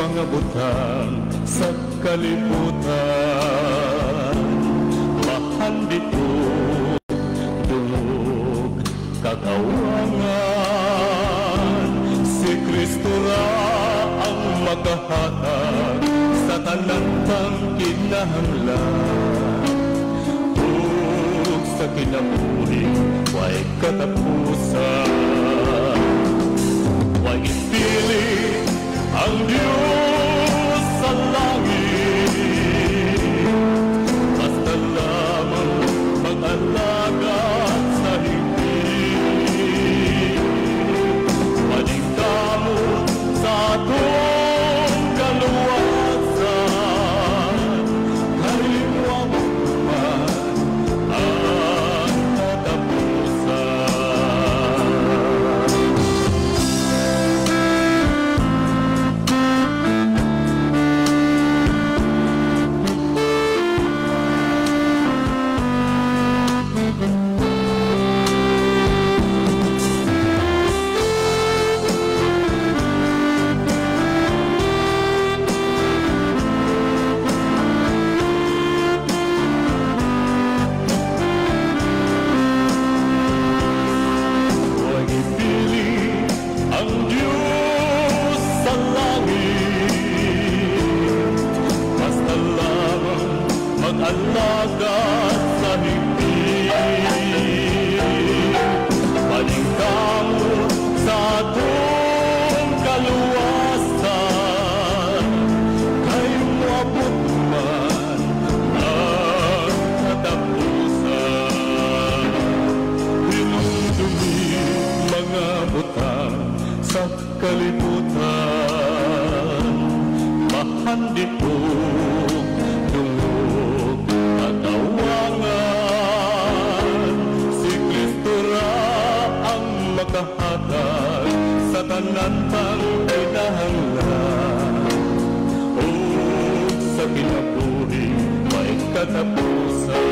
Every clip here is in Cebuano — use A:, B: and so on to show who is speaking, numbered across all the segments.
A: Mga butang sa kalibutan, bahandi ug dungog katawangan. Si Kristo ra ang makahatag sa tanan tang kinahanglan ug sa kinabuhi way katapusan. Way ipili ang Diyos sa langit, basta lamang mag-alagad sa higpit. Paningkamot sa atong kaluwasan, kay moabot man ang katapusan. Huwag ipili ang Diyos sa langit, basta lamang mag-alagad sa higpit. Paningkamot sa atong kaluwasan, kay moabot man ang katapusan. Hinumdumi mga butang sa kalibutan, bahandi ug dungog katawangan. Si Kristo ra ang makahatag sa tanan tang kinahanglan ug sa kinabuhi may katapusan.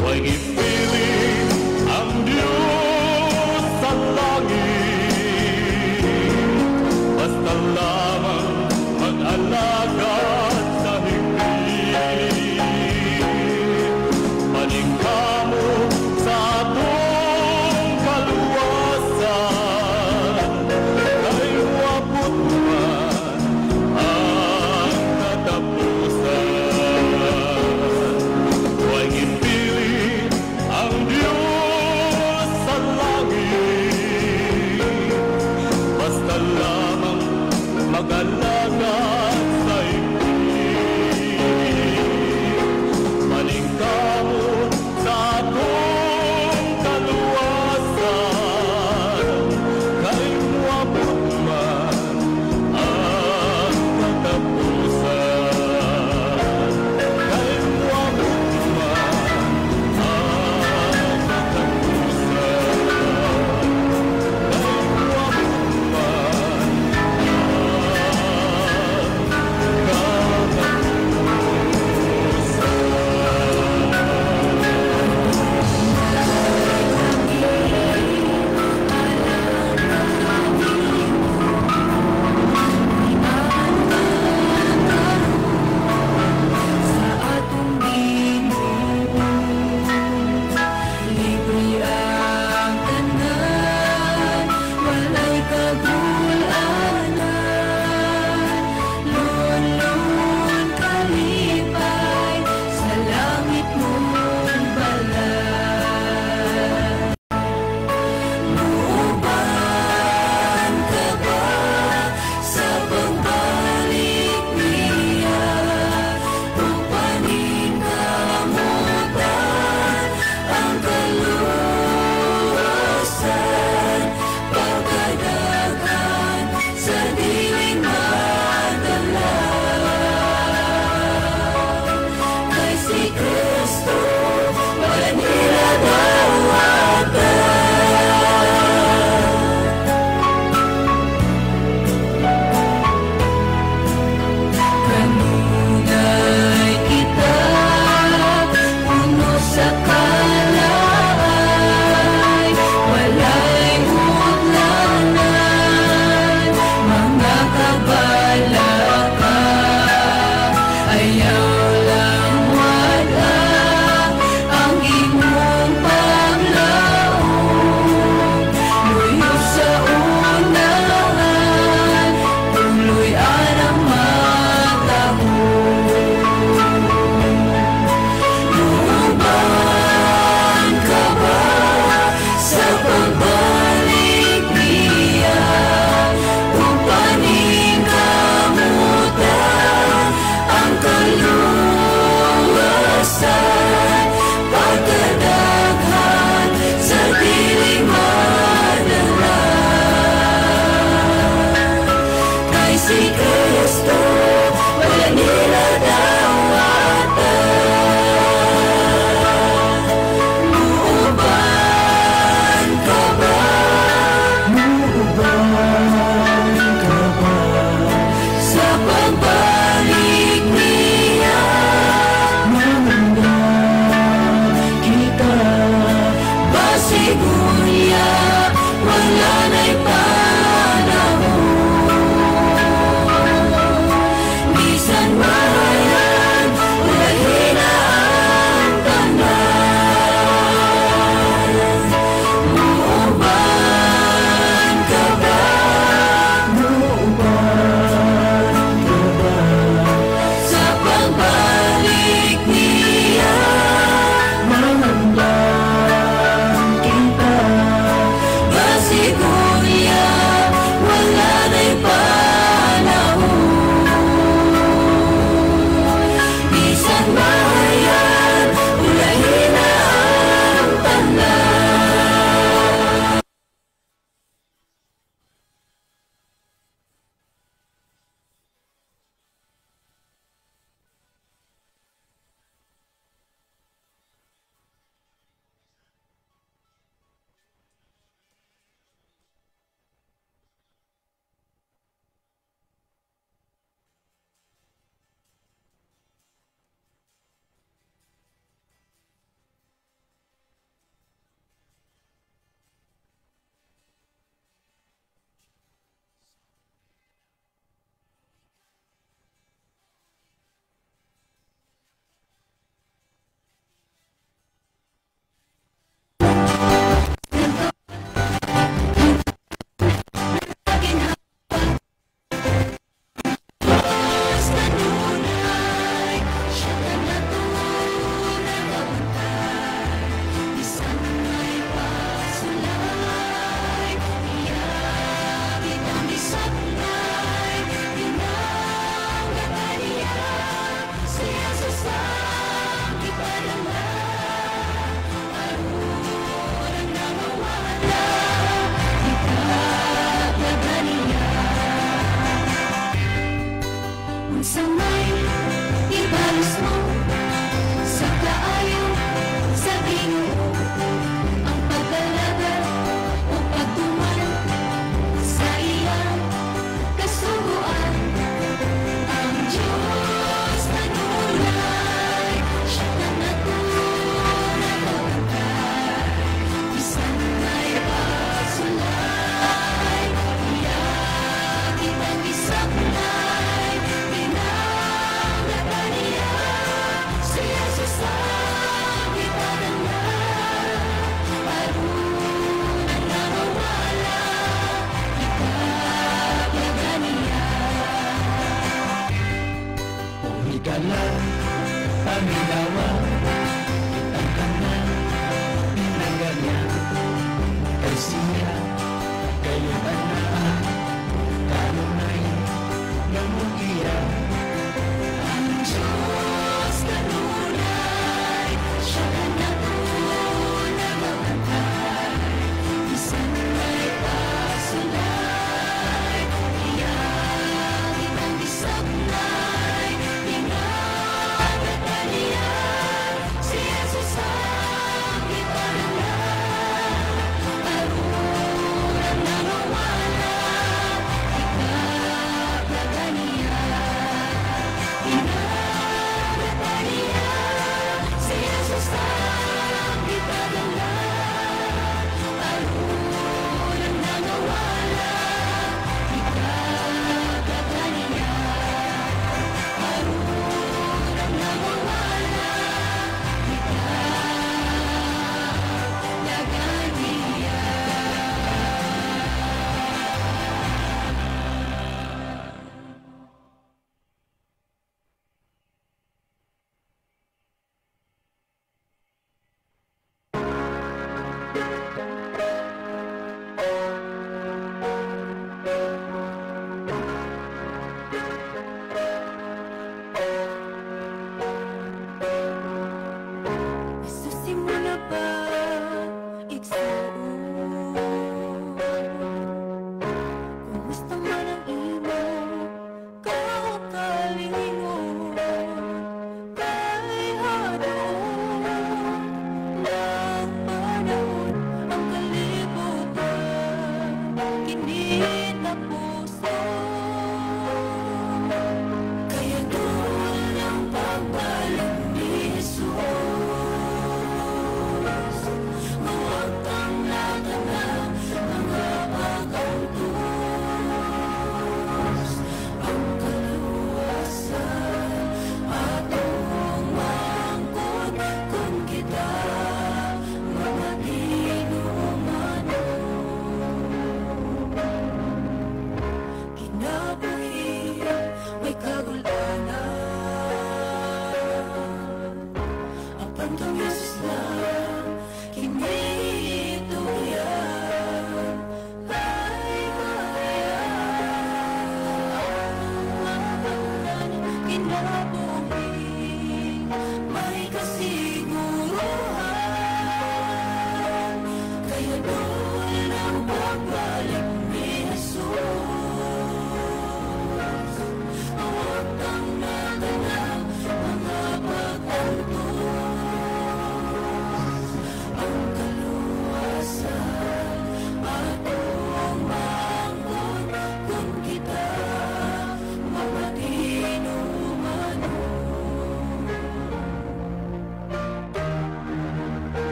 A: Way ipili ang Diyos sa langit, basta lamang mag-alagad sa higpit. Paningkamot sa atong kaluwasan, kay moabot man ang katapusan. Way ipili ang Diyos sa langit, basta lamang mag-alagad sa higpit. Paningkamot sa atong kaluwasan, kay moabot man ang katapusan. Kay moabot man ang katapusan. Kay moabot man ang
B: Si Kristo wala nila dawatan. Muuban ka ba?
A: Muuban ka ba?
B: Sa pagbalik niya.
A: Manganda kita.
B: Basig unya wala na'y panahon. Bisan mahayag, ulahin na ang tanan. Muuban ka ba?
A: Muuban ka ba?
B: Sa pagbalik niya.
A: Manganda kita.
B: Basig unya wala na'y panahon. Bisan mahayag, ulahin na ang tanan. Unsa may ibalos mo sa kaayo sa Ginoo, ang pag-alagad o pagtuman sa iyang kasuguan. Ang Diyos kanunay siya nagabantay, bisan may pagsulay, iya kitang gisaklay. Pinangatan niya si Jesus ang gipadala, aron ang nangawala ikaplagan niya.
A: O higala, paminawa, kitang tanan, pinangga. Kay siya, kayo naa, kanunay, namugiya.
B: Ang Diyos kanunay siya nagabantay, bisan may pagsulay, iya kitang gisaklay. Pinangatan niya si Jesus ang gipadala, aron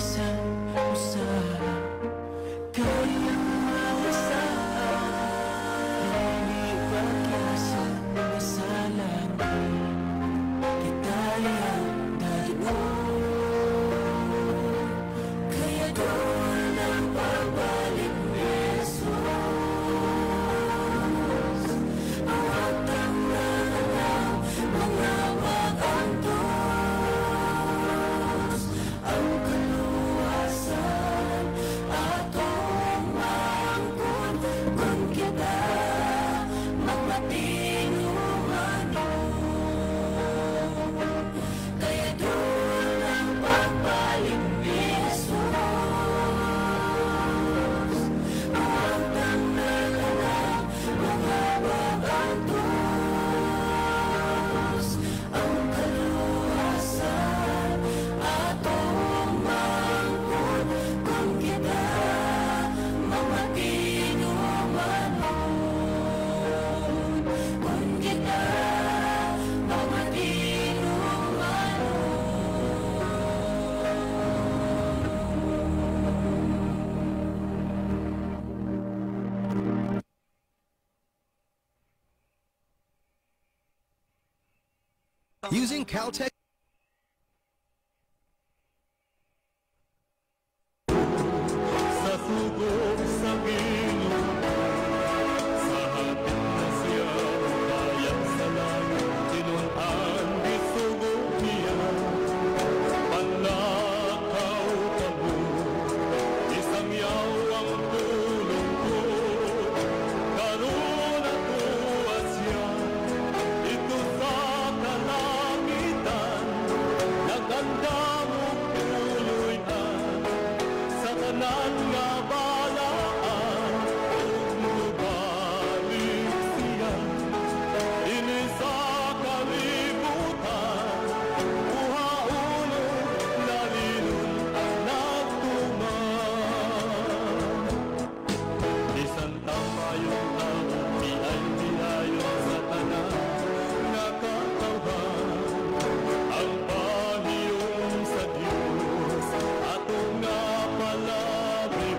B: Bisan usa kay dili pagyasa mga sala kita yang daginon. Kaya duol ang pagbalik ni Jesus, Awat ang nananaw, mga pag-antos, ang kaluwasan atong maangkon kung kita magmatinumanon. Kaya duol ang pagbalik ni Jesus, Awat ang nananaw, mga pag-antos, ang kaluwasan atong maangkon kung kita magmatinumanon. Kung kita magmatinumanon.
C: Using Caltech
A: Sa sugo sa Ginoo, sa hapit na siya bayag sa langit, tinun-an gisugo niya. Panlakaw kamo, isang yaw ang tulong ko, karon atoa siya, dito sa kalangitan, nagandam og puloy-an, sa tanan nga balaan, ug mubalik siya, dinhi sa kalibutan, kuhaon ug lalinon ang nagtuman. Bisan tamayon ang biay-biayon sa tanan nga katawhan, ang pahiyom sa Dios atong nga palabinon.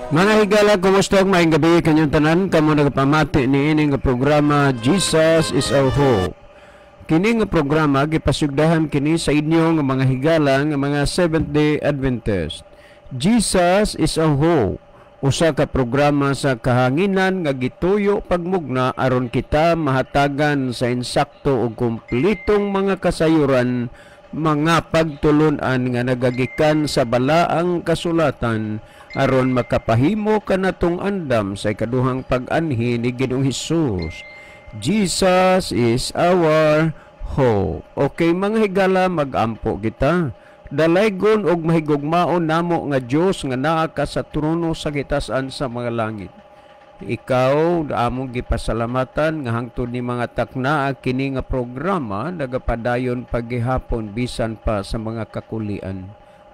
D: Mga higala, kumusta og maayong gabi kanyong tanan kamo nagpamati niini nga programa, Jesus is Our Hope. Kini nga programa gipasugdahan kini sa inyo nga mga higala nga mga Seventh Day Adventist. Jesus is Our Hope. Usa ka programa sa kahanginan nga gituyo pagmugna aron kita mahatagan sa insakto ug kumpletong mga kasayuran, mga pagtulunan nga nagagikan sa balaang kasulatan aron makapahimo kanatong andam sa ikaduhang pag-anhi ni Ginoong Hesus. Jesus is our hope. Okay, mga higala, mag-ampo kita. Dalaygon og mahigugmaon namo nga Dios nga naa ka sa trono sa gitasan sa mga langit. Ikaw among gipasalamatan nga hangtod ni mga takna kini nga programa nagapadayon paghihapon bisan pa sa mga kakulian.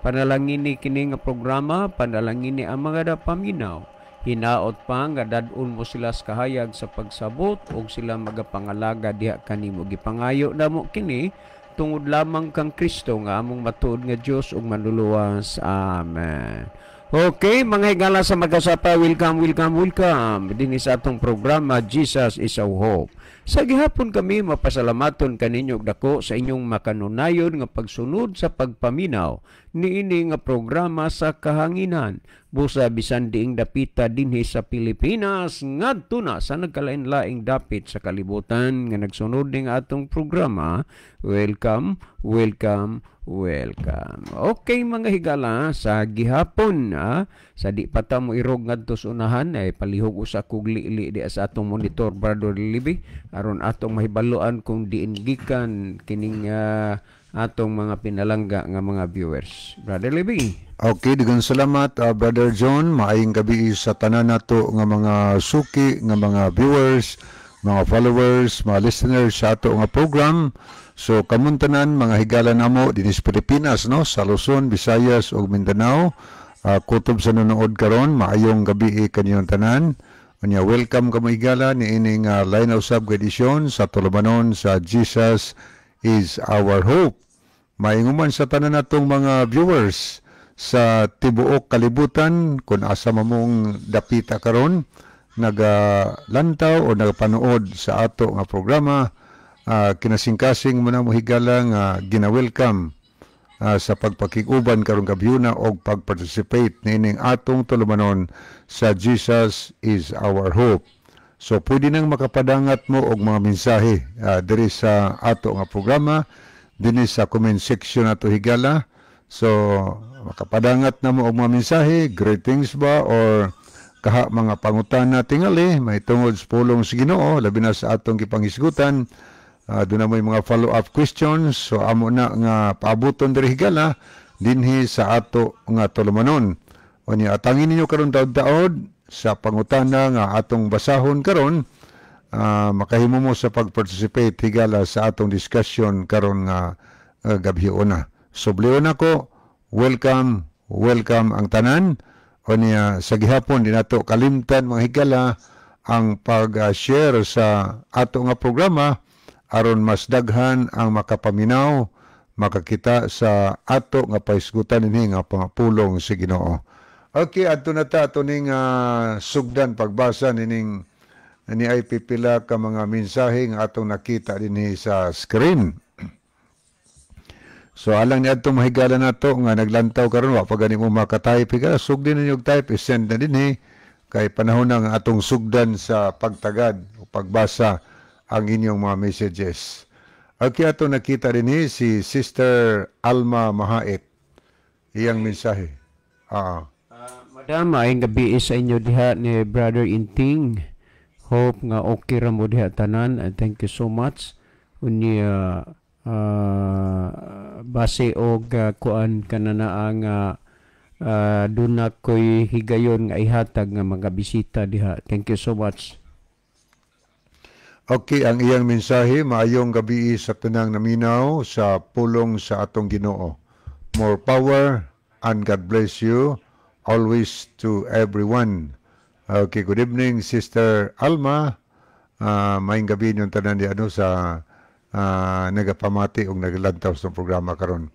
D: Panalangini kini nga programa, panalangini ang mga dapaminaw. Hinaot pa nga dad-on mo sila sa kahayag sa pagsabot ug sila magapangalaga diha kanimo. Gipangayo namo kini tungod lamang kang Kristo nga among matuod nga Dios ug manluluwas. Amen. Okay, mga higala sa magkasapa, welcome, welcome, welcome dinhi sa atong programa, Jesus is Our Hope. Sa gihapon kami mapasalamaton kaninyo og dako sa inyong makanunayon nga pagsunod sa pagpaminaw niini nga programa sa kahanginan. Busa bisan diing dapita dinhi sa Pilipinas ngadto na sa nagkalain-laing dapit sa kalibutan nga nagsunod ning atong programa. Welcome, welcome, welcome. Okay, mga higala, sa gihapon sa di pa ta mo irog ngadto sa unahan ay palihog usa kog lili di sa atong monitor, Brother Libby, aron atong mahibaluan kung diin gikan kining atong mga pinalangga nga mga viewers. Brother Libby.
E: Okay, daghang salamat, Brother John. Maayong gabi sa tanan nato nga mga suki, nga mga viewers, mga followers, mga listeners sa ato nga program. So kamong tanan mga higala namo dinhi sa Pilipinas, no, sa Luzon, Visayas ug Mindanao. Kutob sa nanonood karon, maayong gabi kaninyong tanan. Unya welcome kamo, higala, niining line of sub edisyon sa tulumanon sa Jesus is Our Hope. Mainguman sa tanan natong mga viewers sa tibuok kalibutan kung asa mamong dapita karon nagalantaw o nagapanood sa ato nga programa, kinasingkasing mo na mo, higala, nga gina-welcome sa pagpakig-uban karong gabyuna og pag-participate niining atong tulumanon sa Jesus is Our Hope. So pwede nang makapadangat mo og mga mensahe diri sa ato nga programa dinhi sa comment section ato, higala. So makapadangat na mo og mga mensahe, greetings ba or kaha mga pangutana tingali may tungod sa pulong sa Ginoo, labi na sa atong gipanghisgutan. Doon na may mga follow-up questions, so amo na nga paabuton diri, higala, dinhi sa ato nga tulumanon. Unya atangin ninyo karon daod-daod sa pangutana nga atong basahon karon, makahimo mo sa pag-participate, higala, sa atong discussion karon nga gabi una. Sublion ako, welcome, welcome ang tanan. Unya sa gihapon di nato kalimtan, mga higala, ang pag-share sa ato nga programa aron mas daghan ang makapaminaw, makakita sa ato nga pahisgutan dinhi nga pangapulong sa Ginoo. Okay, adto na ta ato ning sugdan pagbasa nining ni ay pipila ka mga mensahe nga atong nakita dinhi sa screen. So alang ni adto mahigala nato nga naglantaw karon, wa pa gani mo maka-type, higala, sugdi ninyo og type, i-send na dinhi kay panahon na nga atong sugdan sa pagtagad o pagbasa ang inyong mga messages. Okay, ato nakita dinhi si Sister Alma Mahait. Iyang mensahe. Ah.
D: Madam, maayong gabi sa inyo diha ni Brother Inting. Hope nga okay ra mo diha tanan. And thank you so much. Unya base og kuan kanana ang duna ko'y higayon nga ihatag nga mga bisita diha. Thank you so much.
E: Okay, ang iyang mensahe, maayong gabi sa tanang naminaw sa pulong sa atong Ginoo. More power and God bless you always to everyone. Okay, good evening, Sister Alma. Maayong gabi inyong tanan di ano sa nagapamati og naglantaw sa programa karon.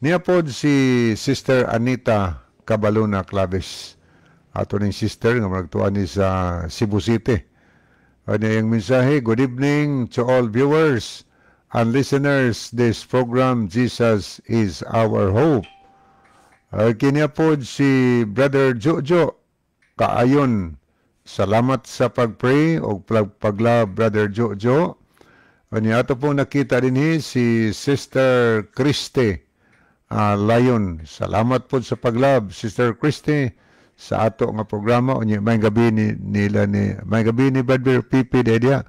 E: Niya pod si Sister Anita Cabaluna Claves. Ato ning sister nga magtuan ni sa Cebu City. Ano yung mensahe? "Good evening to all viewers and listeners. This program, Jesus is Our Hope." Kini po si Brother Jojo Kaayon. Salamat sa pag-pray o pag-love, Brother Jojo. Ani ato pong nakita din si Sister Christy Lion. Salamat po sa pag-love, Sister Christy, sa ato nga programa. Unya may gabi ni nila ni may gabi ni Brother Pipi dia.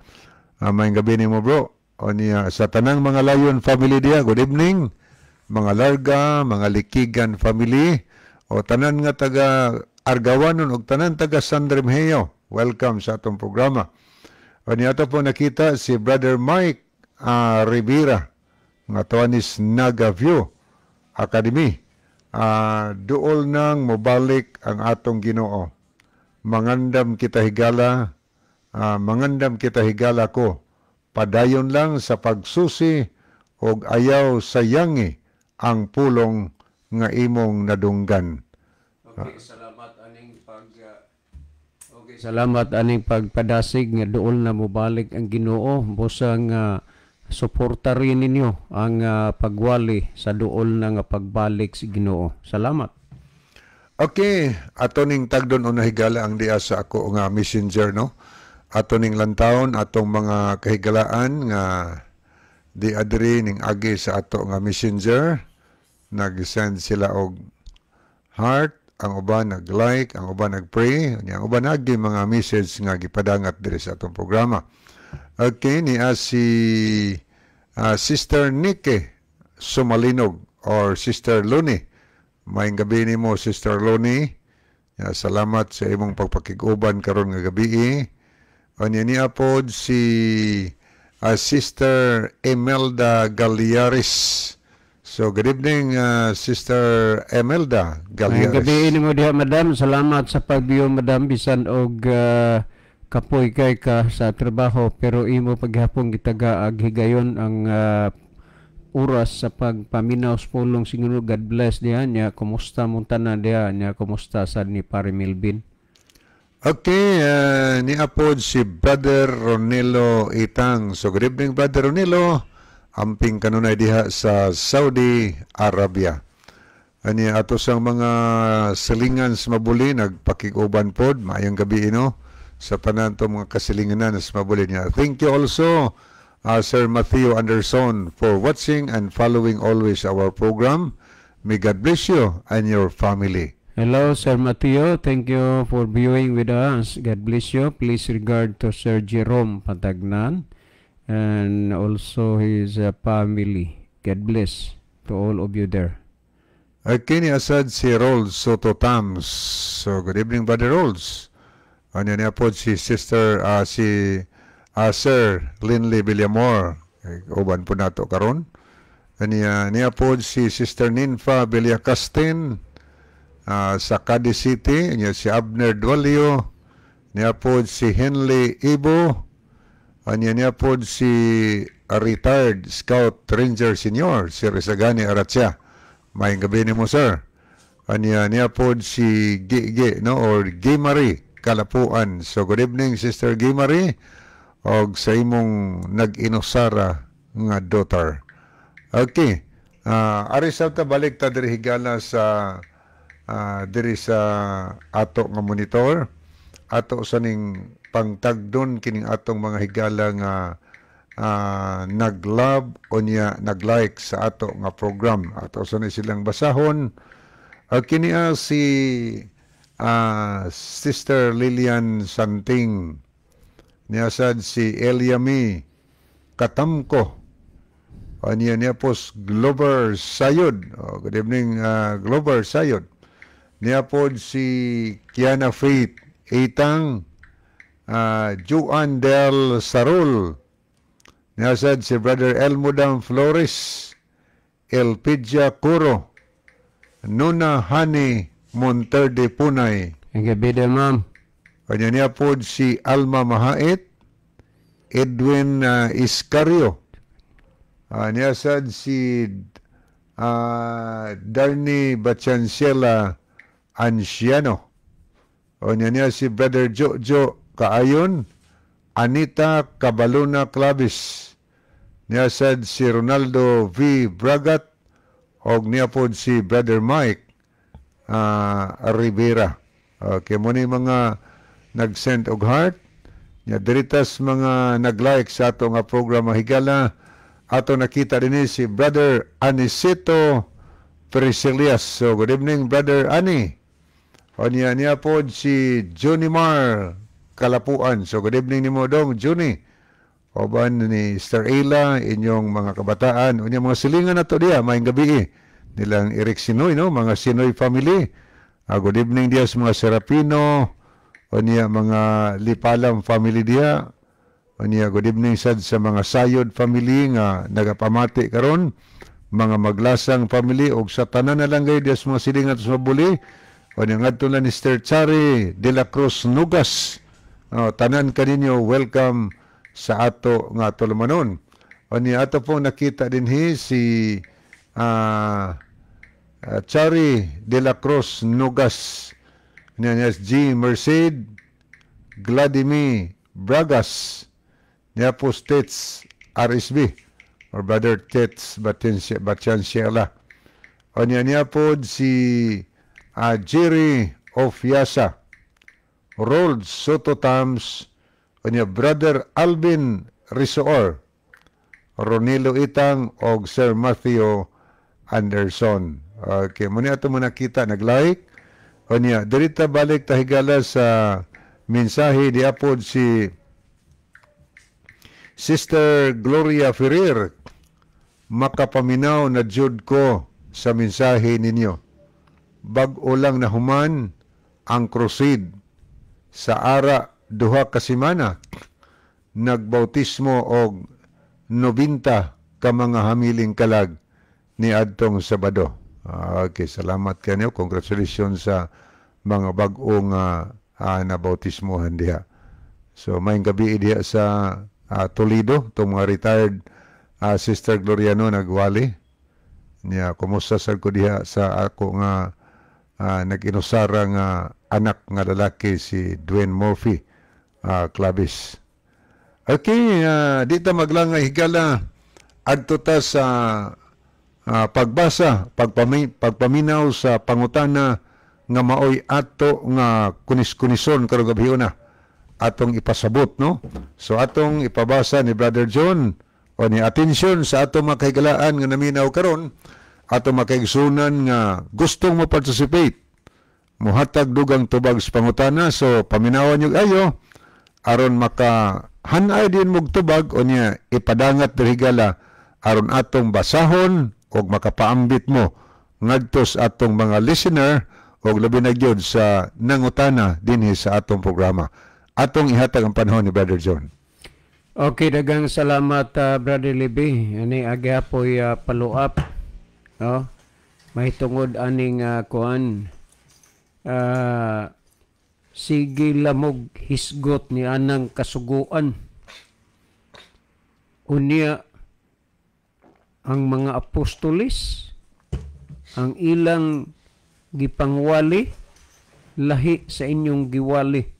E: May gabi ni mo, bro. Unya sa tanang mga Lion family dia, good evening. Mga Larga, mga Likigan family, o tanan nga taga Argawanon og tanan taga San Remigio. Welcome sa atong programa. Unya ato po nakita si Brother Mike Rivera nga tuanis Naga View Academy. Duol nang mobalik ang atong Ginoo. Mangandam kita higala, mangandam kita higala ko. Padayon lang sa pagsusi og ayaw sayangi ang pulong nga imong nadunggan.
D: Okay, salamat aning pagpadasig nga duol na mobalik ang Ginoo. Busa nga suporta rin ninyo ang pagwali sa duol na nga pagbalik si Ginoo. Salamat.
E: Okay, ato ning tagdon o nahigala ang diya sa ako nga messenger, no. Ato ning lantawon atong mga kahigalaan nga di adri ning agi sa ato nga messenger. Nag-send sila og heart, ang uban nag-like, ang uban nag-pray, ang uban agi mga message nga gipadangat diri sa atong programa. Okay, ni si Sister Nike Sumalinog or Sister Luni. Maayong gabi nimo, Sister Loni. Ya, salamat sa imong pagpakig-uban karon nga gabi. Unya niya pod si Sister Imelda Galiaris. So good evening, Sister Imelda
D: Maayong
E: Galiaris.
D: Gabi nimo diha, madam. Salamat sa pag-view, madam, bisan og kapoy kay ka sa trabaho, pero imo paghapon gitaga ag higayon ang oras sa pagpaminaw sa pulong sa Ginoo. God bless diha niya. Kumusta mong tanan diha niya? Kumusta sad ni Pare Melvin?
E: Okay, niya pod si Brother Ronelo Itang. So good evening, Brother Ronelo. Amping kanunay diha sa Saudi Arabia. Ani ato sang mga silingan sa Mabuli nagpakig-uban pod. Maayong gabi ino sa tanan to mga kasilinganan sa Mabuli niya. Thank you also, Sir Matthew Anderson, for watching and following always our program. May God bless you and your family.
D: Hello, Sir Mateo. Thank you for viewing with us. God bless you. Please regard to Sir Jerome Patagnan and also his family. God bless to all of you there.
E: Okay, ni asad si Rolls Soto Tams. So, good evening, Brother Rolls. Ano niya po si Sister, si Sir Linley Villamor. Eh, uban po nato karon. Niya, niya po si Sister Ninfa Villacastin sa Cadiz City. Niya si Abner Dualio. Niya po si Henley Ibo. Niya niya po si retired Scout Ranger Senior, si Rizagani Aratsia. Maayong gabi nimo, sir. Anya niya po si Gigi, no, or Gimari Kalapuan. So good evening, Sister Gimari, og sa imong nag-inusara nga daughter. Okay. Ari sa ta balik ta diri higala sa diri sa ato nga monitor. Ato sa ning pangtagdon kining atong mga higala nga nag-love o niya nag-like sa ato nga program. Ato sa ni silang basahon. Kini si Sister Lilian Santing. Niya sad si Eliami Katamko. Niya niya po Glover Sayod. Oh, good evening, Glover Sayod. Niya po si Kiana Faith Itang, Juan Del Sarul. Niya sad si Brother Elmodam Flores, Elpidia Curo, Nuna Hani Monterde Punay.
D: Ang gabi din, ma'am.
E: Kanya niya po si Alma Mahait, Edwin Iscario. Niya sad si Darny Bachancela Anciano. O niya niya si Brother Jojo Kaayon, Anita Cabaluna Clavis. Niya sad si Ronaldo V. Bragat og niya pod si Brother Mike Rivera. Okay, mo ni mga nag-send og heart. Nya diritas mga nag-like sa ato nga programa, higala, ato nakita dinhi si Brother Anicito Priscilias. So good evening, Brother Ani. O niya niya pod si Johnny Mar Kalapuan. So good evening nimo dong, Johnny. Oban ni Star Ayla, inyong mga kabataan, unya mga silingan nato diya, maayong gabi nilang Eric Sinoy, no? Mga Sinoy family. Good evening diya sa mga Serapino, unya mga Lipalam family diya. Unya good evening sad sa mga Sayod family nga nagapamati karon, mga Maglasang family og sa tanan na lang gayud diya sa mga silingan nato sa Mabuli. Unya ngadto lang ni Sir Chari de la Cruz Nugas. Oh, tanan kaninyo, welcome sa ato nga tulumanon. Unya ato po nakita dinhi si Chari de la Cruz Nugas. Niya niya G. Merced, Gladimir Bragas, niya po States RSB or Brother Tets Batianciela. O niya niya po si Jerry Ofiasa, Rold Soto Tams, o niya Brother Alvin Risoor, Ronilo Itang og Sir Matthew Anderson. Okay, muna ato mo nakita nag-like. O niya, dirita balik tahigala sa mensahe di apod si Sister Gloria Ferrer. "Makapaminaw na jud ko sa mensahe ninyo. Bag-o lang nahuman ang crusade sa ara 2 ka semana. Nagbautismo og 90 ka mga hamiling kalag ni adtong Sabado." Okay, salamat kanyo. Congratulations sa mga bag-ong nabautismohan diha. So maayong gabi diha sa Toledo, itong mga retired Sister Gloriano nagwali. Niya, kumusta sad ko diha sa ako nga nag-inusara nga anak nga lalaki, si Dwayne Murphy Clavis. Okay, di ta maglangay, higala, adto ta sa pagbasa, pagpaminaw sa pangutana nga maoy ato nga kunis-kunison karong gabi na atong ipasabot, no? So atong ipabasa ni Brother John o ni atensyon sa atong mga kahigalaan nga naminaw karon, atong makaigsunan nga gustong mo participate, muhatag dugang tubag sa pangutana. So paminawan nyo ayo aron maka hanay din mog tubag o niya ipadangat diri, higala, aron atong basahon og makapaambit mo ngadto sa atong mga listener og labi na gyud sa nangutana dinhi sa atong programa. Atong ihatag ang panahon ni Brother John.
D: Okay, daghang salamat, Brother Libby. Ani agyapoy follow up. No? Mahitungod aning kuan. Sige lamog hisgot ni anang kasuguan. Unya ang mga apostoles, ang ilang gipangwali lahi sa inyong giwali.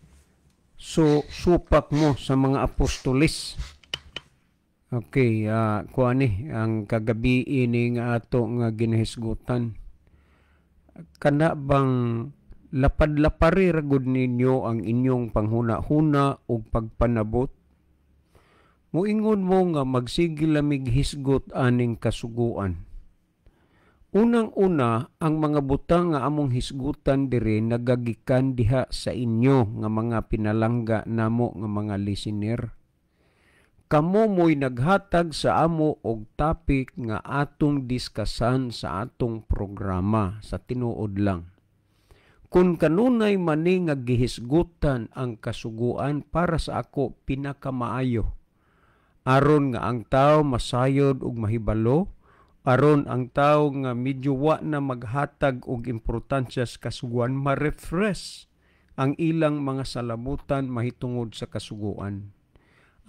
D: So supak mo sa mga apostoles. Okay, kuan ni ang kagabi ini nga ato nga ginahisgutan. Kana bang lapad-lapari ra gud ninyo ang inyong panghuna-huna ug pagpanabot? Muingon mo nga magsige lamig hisgot aning kasuguan. Unang-una, ang mga butang nga among hisgutan diri nagagikan diha sa inyo nga mga pinalangga namo nga mga listener. Kamo mo'y naghatag sa amo og topic nga atong diskasan sa atong programa sa tinuod lang. Kung kanunay mani nga gihisgutan ang kasuguan, para sa ako pinakamaayo. Aron nga ang tao masayod ug mahibalo, aron ang tao nga medyo wa na maghatag og importansya sa kasuguan, ma-refresh ang ilang mga salabutan mahitungod sa kasuguan.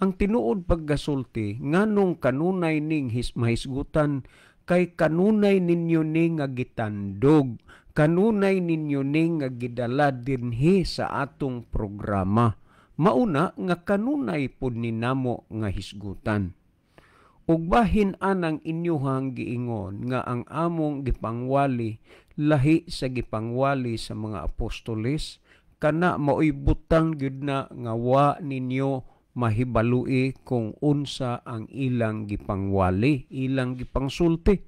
D: Ang tinuod paggasulti, nganong kanunay ning mahisgutan Kay kanunay ninyo ni nga gitandog, kanunay ninyo ni nga gidala dinhi sa atong programa. Mauna nga kanunay pod ni namo nga hisgutan. Ug bahin anang inyuhang giingon nga ang among gipangwali lahi sa gipangwali sa mga apostoles, kana maoy butang gyud na nga wa ninyo mahibalui kung unsa ang ilang gipangwali, ilang gipangsulti.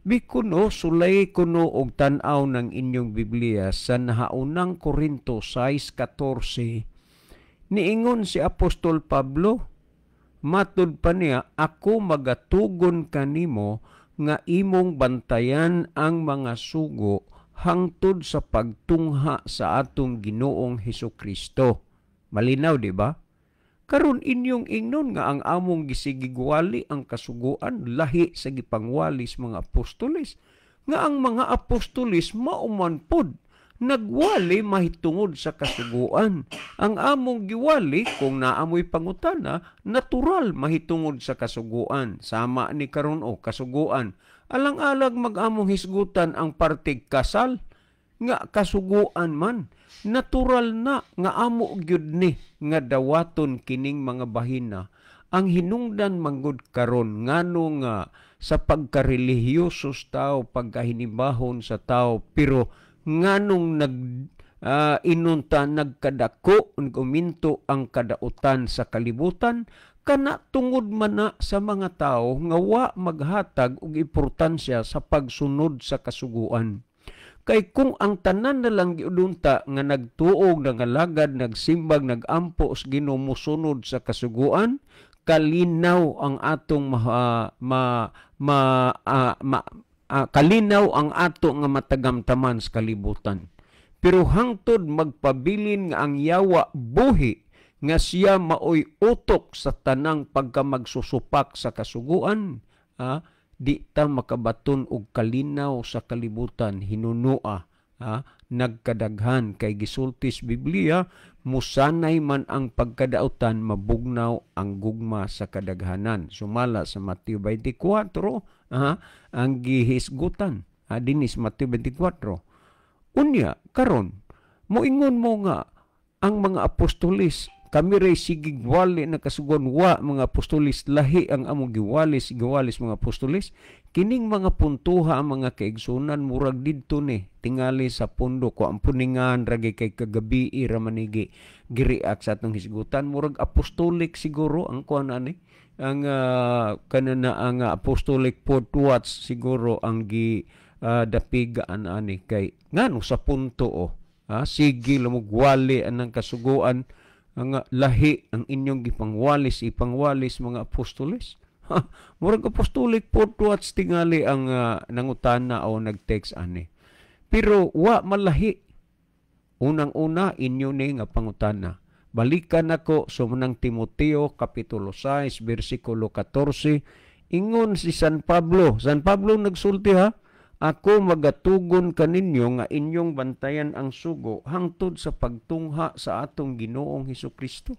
D: Bikuno sulay kuno og tan-aw ng inyong Biblia sa nahaunang Korinto 6:14, niingon si Apostol Pablo, matud pa niya, "Ako magatugon kanimo nga imong bantayan ang mga sugo hangtod sa pagtungha sa atong Ginoong Hesus Kristo." Malinaw, di ba? Karon inyong ingnon nga ang among gisigigwali ang kasuguan lahi sa gipangwali sa mga apostoles, nga ang mga apostoles mauman pod nagwali mahitungod sa kasuguan. Ang among giwali, kung naamoy pangutana, natural mahitungod sa kasuguan. Sama ni karon o kasuguan. Alang-alag mag-among hisgutan ang partig kasal, nga kasuguan man. Natural na nga amo gyud ni nga dawaton kining mga bahina. Ang hinungdan manggod karon ngano nga sa pagkarelihiyoso sa tao, pagkahinibahon sa tao, pero nganong nag inunta nagkadako uminto ang kadautan sa kalibutan, kana tungod man na sa mga tao nga wa maghatag og importansya sa pagsunod sa kasuguan. Kay kung ang tanan na lang giudunta nga nagtuog, nangalagad, nagsimbag, nagampo sa Ginoo mosunod sa kasuguan, kalinaw ang atong kalinaw ang ato nga matagamtaman sa kalibutan. Pero hangtod magpabilin nga ang yawa buhi nga siya maoy utok sa tanang pagkamagsusupak sa kasuguan, di ta makabaton og kalinaw sa kalibutan. Hinunua nagkadaghan kay gisultis Biblia, musanay man ang pagkadautan, mabugnaw ang gugma sa kadaghanan. Sumala sa Mateo 24, ang gihisgutan dinis Mateo 24. Unya karon moingon mo nga ang mga apostoles kami ray sigigwali na kasuguan, wa mga apostoles lahi ang among giwalis, giwalis mga apostoles. Kining mga puntuha ang mga kaigsunan murag didto ni tingali sa pundo ko ang puningan ragi kay kagabi ra manigi giriak sa atong hisgutan, murag apostolic siguro ang kuan ani ang kanana ang apostolic portwats siguro ang gi dapigaan ani kay ngano sa punto o sige lumugwali anang kasuguan ang lahi ang inyong gipangwalis, ipangwalis mga apostoles. Murag apostolic portwats tingali ang nangutana o nagtext ani. Pero wa malahi. Unang-una inyo ni nga pangutana. Balikan nako sa unang Timoteo kapitulo 6 bersikulo 14. Ingon si San Pablo. San Pablo nagsulti ha, "Ako magatugon kaninyo nga inyong bantayan ang sugo hangtod sa pagtungha sa atong Ginoong Hesus Kristo."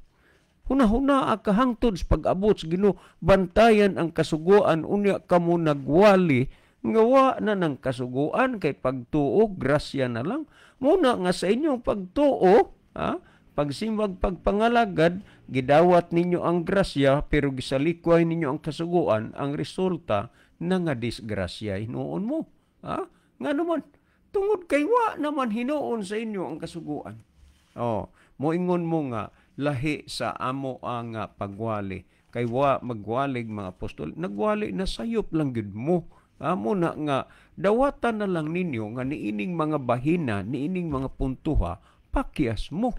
D: Huna-huna ka hangtod sa pag-abot sa Ginoo, bantayan ang kasuguan, unya kamo nagwali nga wa na ng kasuguan kay pagtuo grasya na lang. Muna nga sa inyong pagtuo, pagsimbag pagpangalagad, gidawat ninyo ang grasya pero gisalikway ninyo ang kasuguan, ang resulta na nga disgrasya hinuon mo. Nga naman, tungod kay wa naman hinuon sa inyo ang kasuguan. Oh, moingon mo nga lahi sa amo ang pagwali. Kay wa magwalig mga apostol, nagwali na sayop lang gyud mo. Amo na nga dawatan na lang ninyo nga niining mga bahina, niining mga puntuha, pakyas mo.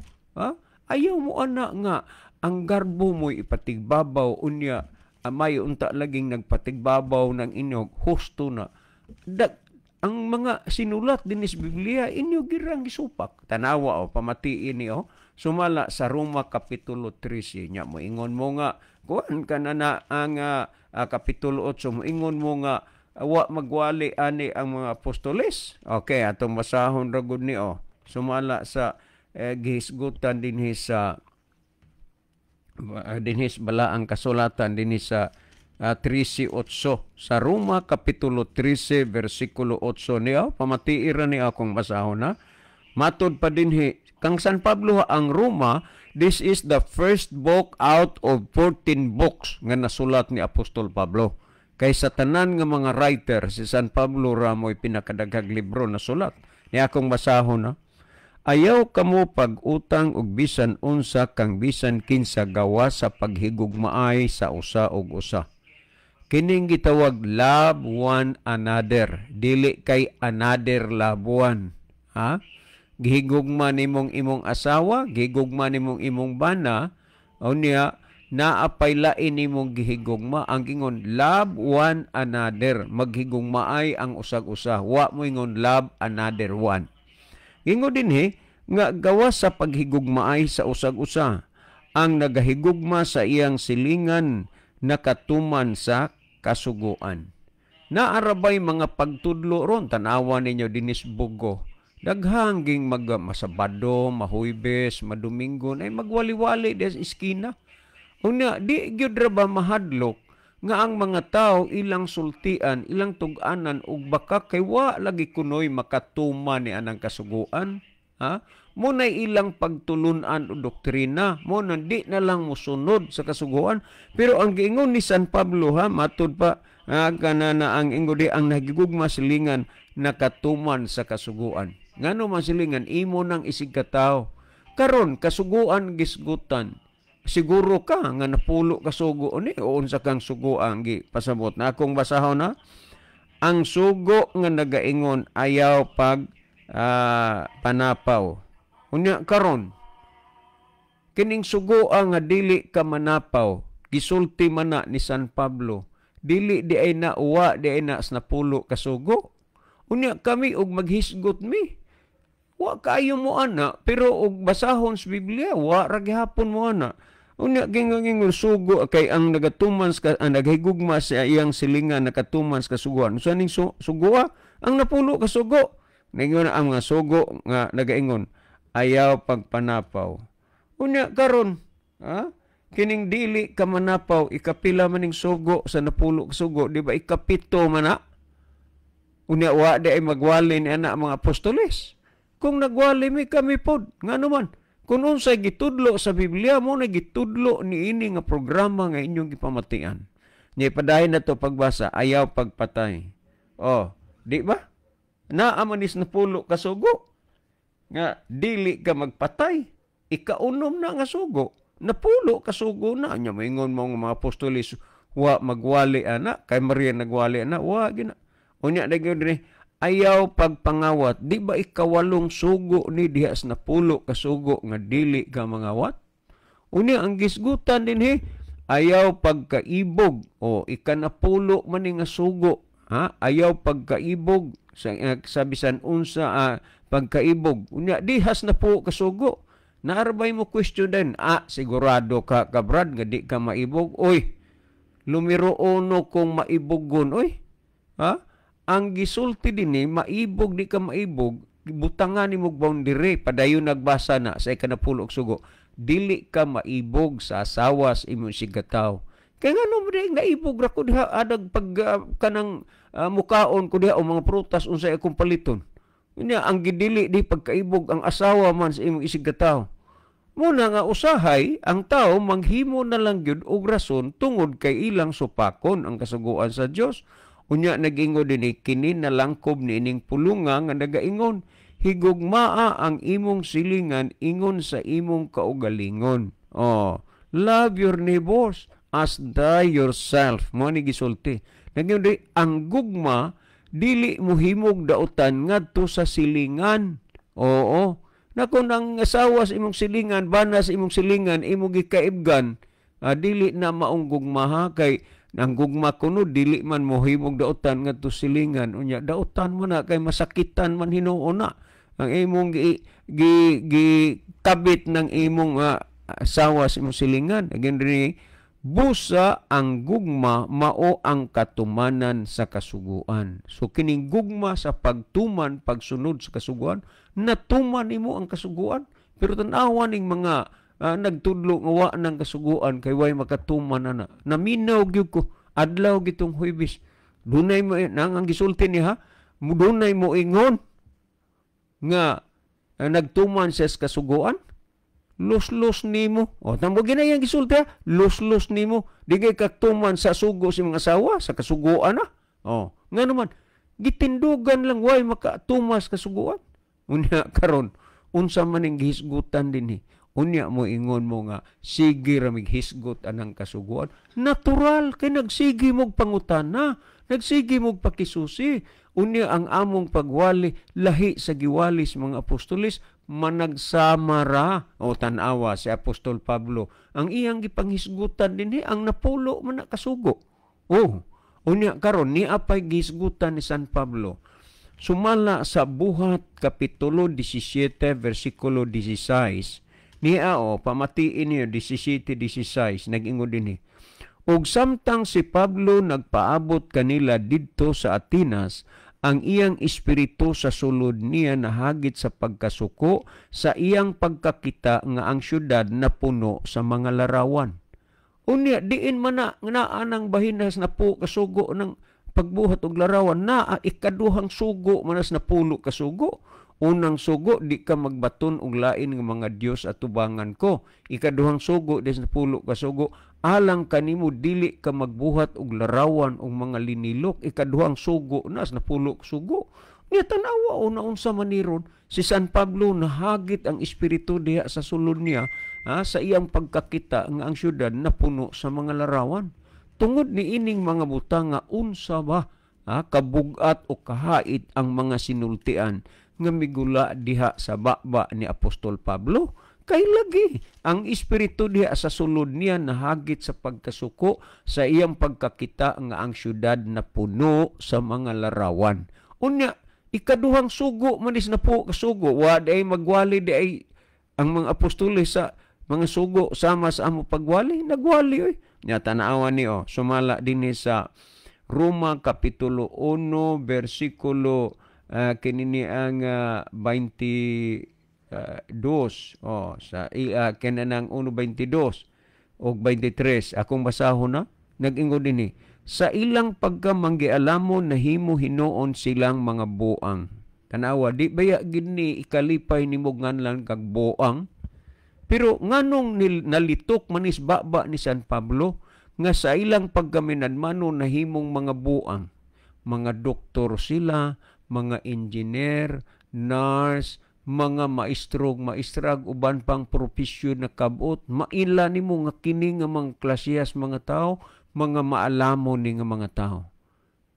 D: Ayaw mo ana nga ang garbo mo'y ipatigbabaw unya may unta laging nagpatigbabaw ng inyong husto na. Ang mga sinulat dinis Biblia inyo girang gisupak. Tanawa o pamatiin ni o sumala sa Roma kapitulo 13 nya moingon mo nga kuan ka na ang kapitulo 8 moingon mo nga wa magwali ani ang mga apostoles. Okay, atong basahon ra gud ni o sumala sa gihisgutan dinhi sa dinhi balaang kasulatan dinhi sa 13:8, sa Roma kapitulo 13 versikulo 8 niya, pamatiira ni akong basahon na. Matod pa dinhi kang San Pablo, ang Roma, this is the first book out of 14 books nga nasulat ni Apostol Pablo. Kay sa tanan nga mga writer, si San Pablo ra mo'y pinakadaghag libro na sulat. Ni akong basahon na. Ayaw kamo pag-utang og bisan unsa kang bisan kinsa gawas sa paghigugmaay sa usa og usa. Kining gitawag love one another, dili kay another love one. Ha? Gihigugma nimong imong asawa, gihigugma nimong imong bana, unya naapay lain nimong gihigugma. Ang gingon, love one another, maghigugmaay ang usag-usa. Wa mo ingon love another one. Gingon dinhi nga gawas sa paghigugmaay sa usag-usa. Ang nagahigugma sa iyang silingan nakatuman sa kasuguan. Naarabay mga pagtudlo ron, tanawa ninyo dinis Bugo. Daghang ging mag masabado, mahuybes, madomingo ay magwali-wali des iskina. Unya di gyud ra ba mahadlok nga ang mga tao ilang sultian, ilang tug-anan ug baka kay wa lagi kunoy makatuman ni anang kasuguan? Ha? Mo na ilang pagtulunan o doktrina, mo na di na lang mosunod sa kasuguan. Pero ang giingon ni San Pablo ha, matud pa kana na ang ingon di ang nagigugma silingan nakatuman sa kasuguan. Ngano man silingan imo nang isig katawo. Karon kasuguan gisgutan. Siguro ka nga napulo ka sugo ni o unsa kang sugo ang gi pasabot na akong basahon na. Ang sugo nga nagaingon ayaw pag panapaw. Unya karon kining sugo nga dili ka manapaw, gisulti man na ni San Pablo, dili di ay na uwa di ay na napulo ka sugo. Unya kami og maghisgot mi. Wa kaayo mo ana, pero og basahon sa Biblia wa ra gihapon mo ana. Unya gingon sugo kay ang nagatuman sa ang naghigugma sa iyang silingan nakatuman sa kasuguan. Unsa ning sugoa? Ang napulo ka sugo. Ningon ang mga sugo nga nagaingon ayaw pagpanapaw. Unya karon, ha? Kining dili ka manapaw, ikapila man ning sugo sa napulo ka sugo, di ba ikapito man na? Unya wa di ay magwali ni ana mga apostoles. Kung nagwali mi kami pod, ngano man? Kung unsay gitudlo sa Biblia mo na gitudlo niini nga programa nga inyong gipamatian. Nya padayon na to pagbasa, ayaw pagpatay. Oh, di ba? Naa man is napulo ka sugo nga dili ka magpatay. Ikaunom na nga sugo. Napulo ka sugo na. Nya moingon mo nga mga apostoles wa magwali ana, kay Maria nagwali ana, wa gina. Unya dayon diri ayaw pagpangawat. Di ba ikawalong sugo ni diha sa napulo ka sugo nga dili ka mangawat? Unya ang gisgutan dinhi ayaw pagkaibog, o ikanapulo man ni nga sugo, ha? Ayaw pagkaibog sa bisan unsa pagkaibog. Unya dihas na po kasugo. Naarbay mo question din. Ah, sigurado ka ka Brad nga di ka maibog. Oy, lumiro uno kung maibogon. Oy, ha? Ang gisulti dinhi maibog di ka maibog, butangan nimo boundary. Padayon nagbasa na sa ikanapulo og sugo. Dili ka maibog sa asawa sa imong sigataw. Kay ngano mo di naibog ra ko diha adag pag kanang mukaon ko diha o mga prutas unsay akong paliton. Unya ang gidili di pagkaibog ang asawa man sa imong isigkatawo. Muna nga usahay ang tao manghimo na lang gyud og rason tungod kay ilang supakon ang kasuguan sa Dios. Unya nag-ingon dinhi kini nalangkob niining pulunga nga nagaingon higugmaa ang imong silingan ingon sa imong kaugalingon. Oh, love your neighbors as thy yourself. Mo ni gisulti. Nag-ingon di ang gugma dili mohimog dautan ngadto sa silingan. Oo. Na kung ang asawa sa imong silingan, bana sa imong silingan, imong gikaibgan, dili na maong gugma ha, kay ang gugma kuno dili man mohimog dautan ngadto silingan. Unya dautan mo na kay masakitan man hinuon na ang imong gi, gi, gi kabit ng imong asawa sa imong silingan. Again rin, busa ang gugma mao ang katumanan sa kasuguan. So kining gugma sa pagtuman, pagsunod sa kasuguan, natuman nimo ang kasuguan. Pero tan-awa ning mga nagtudlo nga wa ng kasuguan kay way makatuman ana. Naminaw gyud ko. Adlaw gitong Huwebes. Dunay mo nang ang gisulti niya, dunay mo ingon nga nagtuman siya sa kasuguan. Luslos nimo. O tamo ginayang gisulti ha, luslos nimo. Di kay katuman sa sugo si mga asawa sa kasuguan na. O ngano man gitindugan lang way makatumas kasuguan. Unya karon unsa man ning gihisgutan dinhi? Unya mo ingon mo nga sige ra mig hisgot anang kasuguan. Natural kay nagsige mog pangutana, nagsige mog pakisusi. Unya ang among pagwali lahi sa giwali sa mga apostoles, managsama ra. O tan-awa si Apostol Pablo, ang iyang gipanghisgutan dinhi ang napulo man na kasugo. O unya karon niya pay gihisgutan ni San Pablo. Sumala sa Buhat kapitulo 17 versikulo 16 niya, o pamatiin niyo 17:16, nag-ingon dinhi: "Ug samtang si Pablo nagpaabot kanila didto sa Atenas, ang iyang espiritu sa sulod niya nahagit sa pagkasuko sa iyang pagkakita nga ang syudad napuno sa mga larawan." Unya diin man na naa nang bahinas na po kasugo ng pagbuhat og larawan, naa ikaduhang sugo manas napulo kasugo. Unang sugo, di ka magbaton og lain nga mga Dios at tubangan ko. Ikaduhang sugo, des napulo kasugo, alang kanimo dili ka magbuhat og larawan og mga linilok. Ikaduhang sugo nas napulo sugo. Nya tan-awa o naunsa man ni ron si San Pablo, nahagit ang espiritu diha sa sulod niya sa iyang pagkakita nga ang syudad napuno sa mga larawan. Tungod ni ining mga butang nga unsa ba kabugat o kahait ang mga sinultian nga migula diha sa baba ni Apostol Pablo, kay lagi ang espiritu diha sa sulod niya nahagit sa pagkasuko sa iyang pagkakita nga ang syudad napuno sa mga larawan. Unya ikaduhang sugo manis na po kasugo, wa di ay magwali di ay ang mga apostoles sa mga sugo sama sa amo pagwali, nagwali oy. Nya tan-awa ni o sumala dinhi sa Roma kapitulo 1 versikulo kinini ang 22, oh, sa kinanang 1:22 og 23 akong basahon na. Nag-ingon dinhi: "Sa ilang pagkamanggialamon nahimo hinuon silang mga buang." Tanawa, di baya gid ni ikalipay nimo nganlan kag buang? Pero nganong nalitok manis baba ni San Pablo nga sa ilang pagkaminadmano nahimong mga buang? Mga doktor sila, mga engineer, nurse, mga maestrog, maestrag, uban pang propesyon na kabot. Maila nimo nga kini nga mga klasiyas mga tao, mga maalamo ni nga mga tao.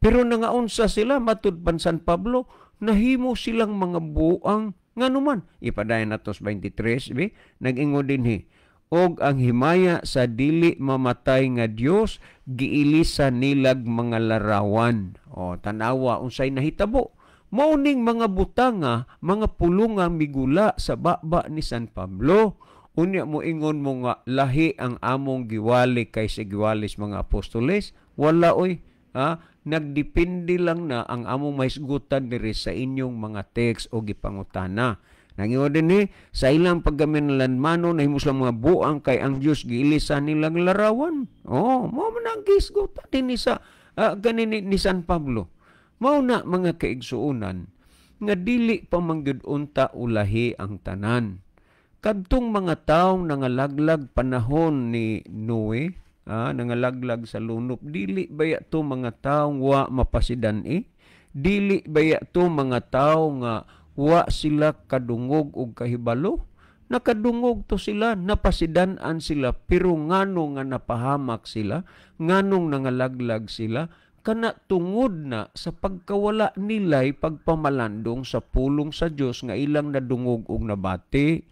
D: Pero nangaunsa sila matud pan San Pablo, nahimo silang mga buang. Ngano man? Ipadayon natos 23, bi, nag-ingon dinhi: "Og ang himaya sa dili mamatay nga Dios giilisan nilag mga larawan." O tanawa unsay nahitabo. Mao ning mga butanga, mga pulunga migula sa baba ni San Pablo. Unya mo ingon mo nga lahi ang among giwali kaysa giwalis mga apostoles? Wala oy. Ha? Nagdepende lang na ang among mahisgutan diri sa inyong mga text o gipangutana. Nangingon din eh, sa ilang pagkaminalanmano nahimo silang mga buang kay ang Dios giilisan nilang larawan. Oh, mao man ang gihisgutan din ni sa ganini ni San Pablo. Mao na mga kaigsuonan nga dili pa mangyud unta ulahi ang tanan. Kadtong mga taong nangalaglag panahon ni Noe, nangalaglag sa lunop, dili baya to mga taong wa mapasidan-i? Dili baya to mga tawo nga wa sila kadungog og kahibalo? Nakadungog to sila, napasidan-an sila, pero ngano nga napahamak sila, nganong nangalaglag sila? Kana tungod na sa pagkawala nila'y pagpamalandong sa pulong sa Dios nga ilang nadungog og nabati.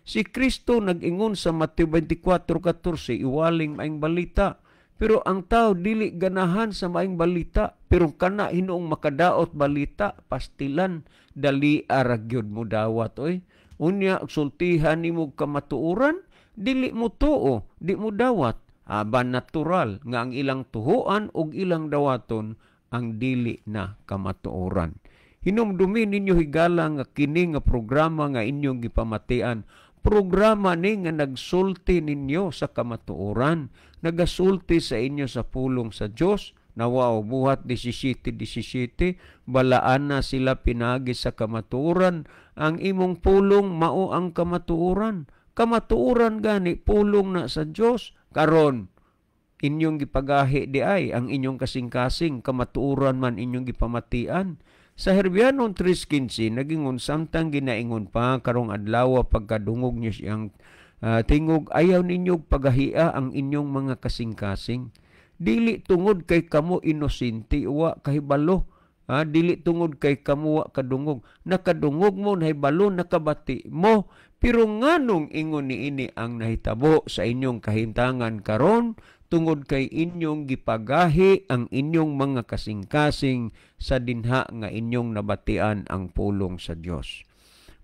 D: Si Kristo nag-ingon sa Mateo 24:14, iwaling maayong balita. Pero ang tao dili ganahan sa maayong balita, pero kana hinuong makadaot balita, pastilan, dali ra gyud mo dawat oy. Unya sultihan nimo kamatuoran, dili mo tuo, di mo dawat. Aban natural nga ang ilang tuhuan ug ilang dawaton ang dili na kamatuoran. Hinumdumi ninyo higala nga kini nga programa nga inyong gipamatian, Programa ni nga nagsulti ninyo sa kamatuoran, nagasulti sa inyo sa pulong sa Dios. Nawa Buhat 17:17, balaan na sila pinagi sa kamatuoran, ang imong pulong mao ang kamatuoran. Kamatuoran gani pulong na sa Dios. Karon inyong gipagahi di ay ang inyong kasing-kasing, kamatuoran man inyong gipamatian. Sa Herbianon 3:15 nagingon, samtang ginaingon pa karong adlaw, pagkadungog niyo siyang tingog, ayaw ninyo pagahia ang inyong mga kasing-kasing. Dili tungod kay kamo inosente, wa kahibalo. Ha? Dili tungod kay kamo wa kadungog. Nakadungog mo, nahibalo, nakabati mo. Pero nganong ingon niini ang nahitabo sa inyong kahimtangan karon? Tungod kay inyong gipagahi ang inyong mga kasing-kasing sa dinha nga inyong nabatian ang pulong sa Dios.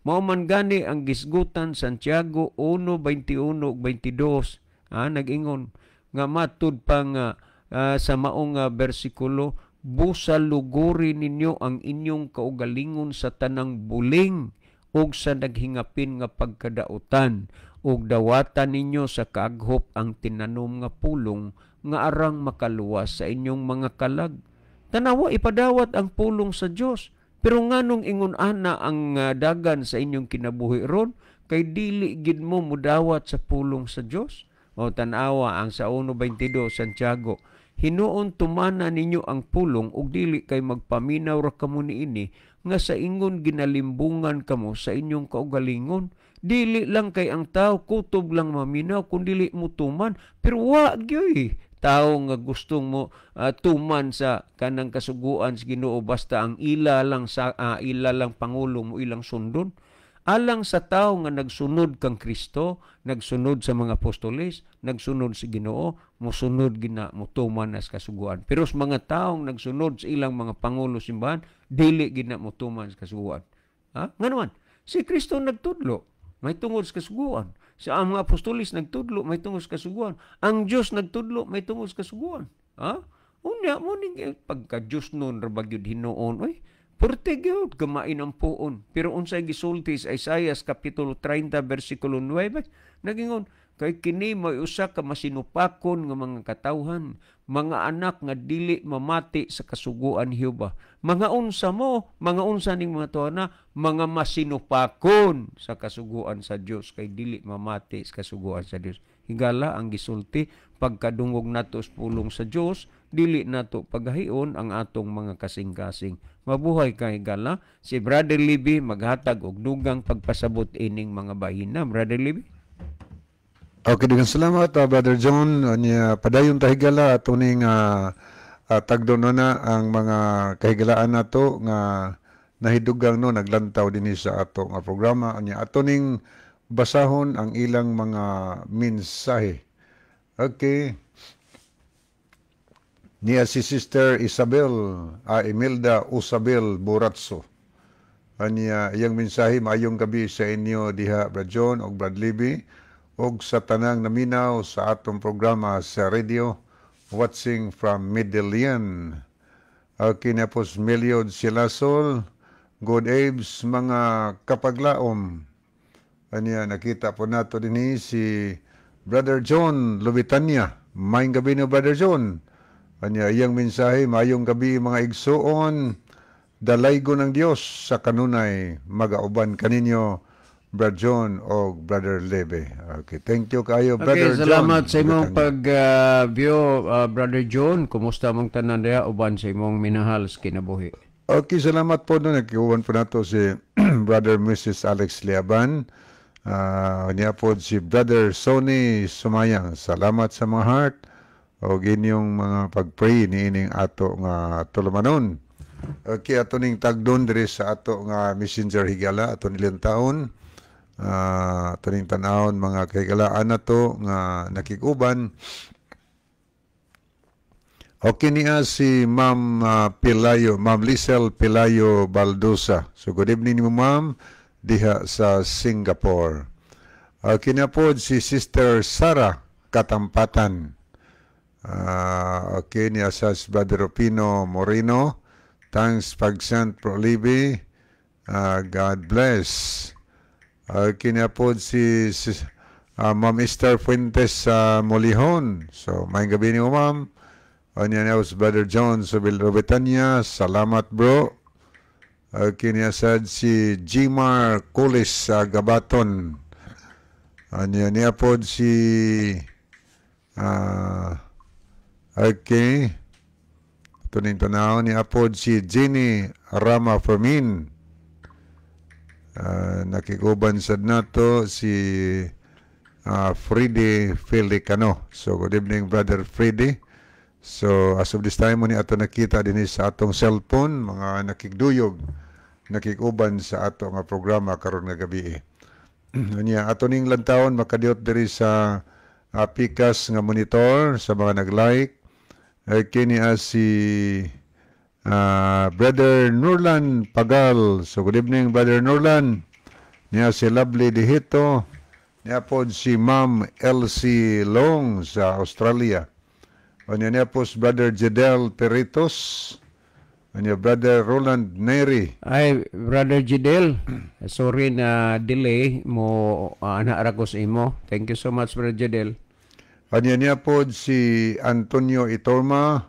D: Mao man gani ang gisgutan Santiago 1:21 ug 22, nag-ingon nga matud pa nga sa maong bersikulo, busa luguri ninyo ang inyong kaugalingon sa tanang buling ug sa naghingapin nga pagkadautan, ug dawatan ninyo sa kaaghop ang tinanom nga pulong nga arang makaluwas sa inyong mga kalag. Tanawa, ipadawat ang pulong sa Dios. Pero nganong ingon ana ang dagan sa inyong kinabuhi ron, kay dili gid mo mudawat sa pulong sa Dios. O tanawa ang sa 1:22 Santiago, hinuon tumana ninyo ang pulong ug dili kay magpaminaw ra kamo niini nga sa ingon ginalimbungan kamo sa inyong kaugalingon. Dili lang kay ang tao kutob lang maminaw kun dili mo tuman, pero wa gyoy tao nga gustong mo tuman sa kanang kasuguan sa Ginoo basta ang ila lang sa ila lang pangulo mo ilang sundon. Alang sa tao nga nagsunod kang Kristo, nagsunod sa mga apostoles, nagsunod sa Ginoo, mosunod gina motuman nas kasuguan. Pero sa mga taong nagsunod sa ilang mga pangulo simbahan, dili gina motuman sa kasuguan. Ha? Ngano man? Si Kristo nagtudlo, may tungod sa kasuguan. Sa ang mga apostoles nagtudlo, may tungod sa kasuguan. Ang Dios nagtudlo, may tungod sa kasuguan. Ha? Unya mo ning pagka Dios nun ra ba gyud hinuon, oy. Purte gyud gamain ang puon. Pero unsay gisulti sa Isaias kapitulo 30 bersikulo 9, nagingon kay kini may usa ka masinupakon nga mga katawhan, mga anak nga dili mamati sa kasuguan Jehova. Mga unsa mo, mga unsa ning mga tuana, mga masinupakon sa kasuguan sa Dios kay dili mamati sa kasuguan sa Dios. Higala ang gisulti, pagkadungog nato sa pulong sa Dios, dili nato pagahion ang atong mga kasing-kasing. Mabuhay ka, higala. Si Brother Libby maghatag og dugang pagpasabot ining mga bahina. Brother Libby?
E: Okay, daghang salamat, Brother John. Anya padayon ta, higala, ato ning tagdon na ang mga kahigalaan nato nga nahidugang no naglantaw dinhi sa ato nga programa. Anya ato ning basahon ang ilang mga mensahe. Okay. Niya si Sister Isabel, Imelda Usabel Buratso. Anya iyang mensahe, maayong gabi sa inyo diha, Brad John og Brad Libby, og sa tanang naminaw sa atong programa sa radio, watching from Medellin. Okay na po si Meliod Silasol, good Aves mga kapaglaom. Anya nakita po nato dinhi si Brother John Lubitania. Maayong gabi no, Brother John. Anya iyang mensahe, maayong gabi mga igsuon, dalaygo ng Dios sa kanunay magauban kaninyo, Brad John o Brother Lebe. Okay, thank you kayo, Brother
D: Okay, salamat
E: John
D: sa imong
E: Lubitania.
D: pag-view, Brother John. Kumusta mong tanan diha uban sa imong minahal sa kinabuhi?
E: Okay, salamat po no. Nagkiuban po nato si Brother Mrs. Alex Liaban. Niya po si Brother Sonny Sumayang. Salamat sa mga heart o inyong mga pag-pray niining ato nga tulumanon. Okay, ato ning tagdon diri sa ato nga messenger, higala, ato nilang taon. Ato ning tan-awon mga kahigalaan nato nga nakikuban. Okay niya si Ma'am Pilayo, Ma'am Lisel Pilayo Baldosa. So good evening mo, Ma'am, diha sa Singapore. Okay na po si Sister Sara Katampatan. Okay niya sa si Brother Rupino Moreno. Thanks pag-send, Bro Libby. God bless. Kini pod si Ma'am Esther Fuentes sa Molihon. So maayong gabi nimo, ma'am. Anya niya si Brother John sa Betania. Salamat, bro. Kini sad si Gmar Colis sa Gabaton. Anya niya pod si okay. Tuning tanaw ni apod si Jenny Rama Fermin. Nakiguban sad nato si Freddy Felicano. So good evening, Brother Freddy. So as of this time mo ni ato nakita dinhi sa atong cellphone mga nakigduyog, nakiguban sa ato nga programa karon nga gabi. Unya ato ning lantawon makadiot diri sa Pikas nga monitor sa mga nag-like. Kini si Brother Nurlan Pagal. So good evening, Brother Nurlan. Niya si Lovely Dihito. Niya po si Ma'am Elsie Long sa Australia. O niya po si Brother Jedel Peritos. O niya Brother Roland Neri.
D: Ay, Brother Jidel, sorry na delay mo ana ra ko sa imo. Thank you so much, Brother Jidel.
E: O niya po si Antonio Itorma,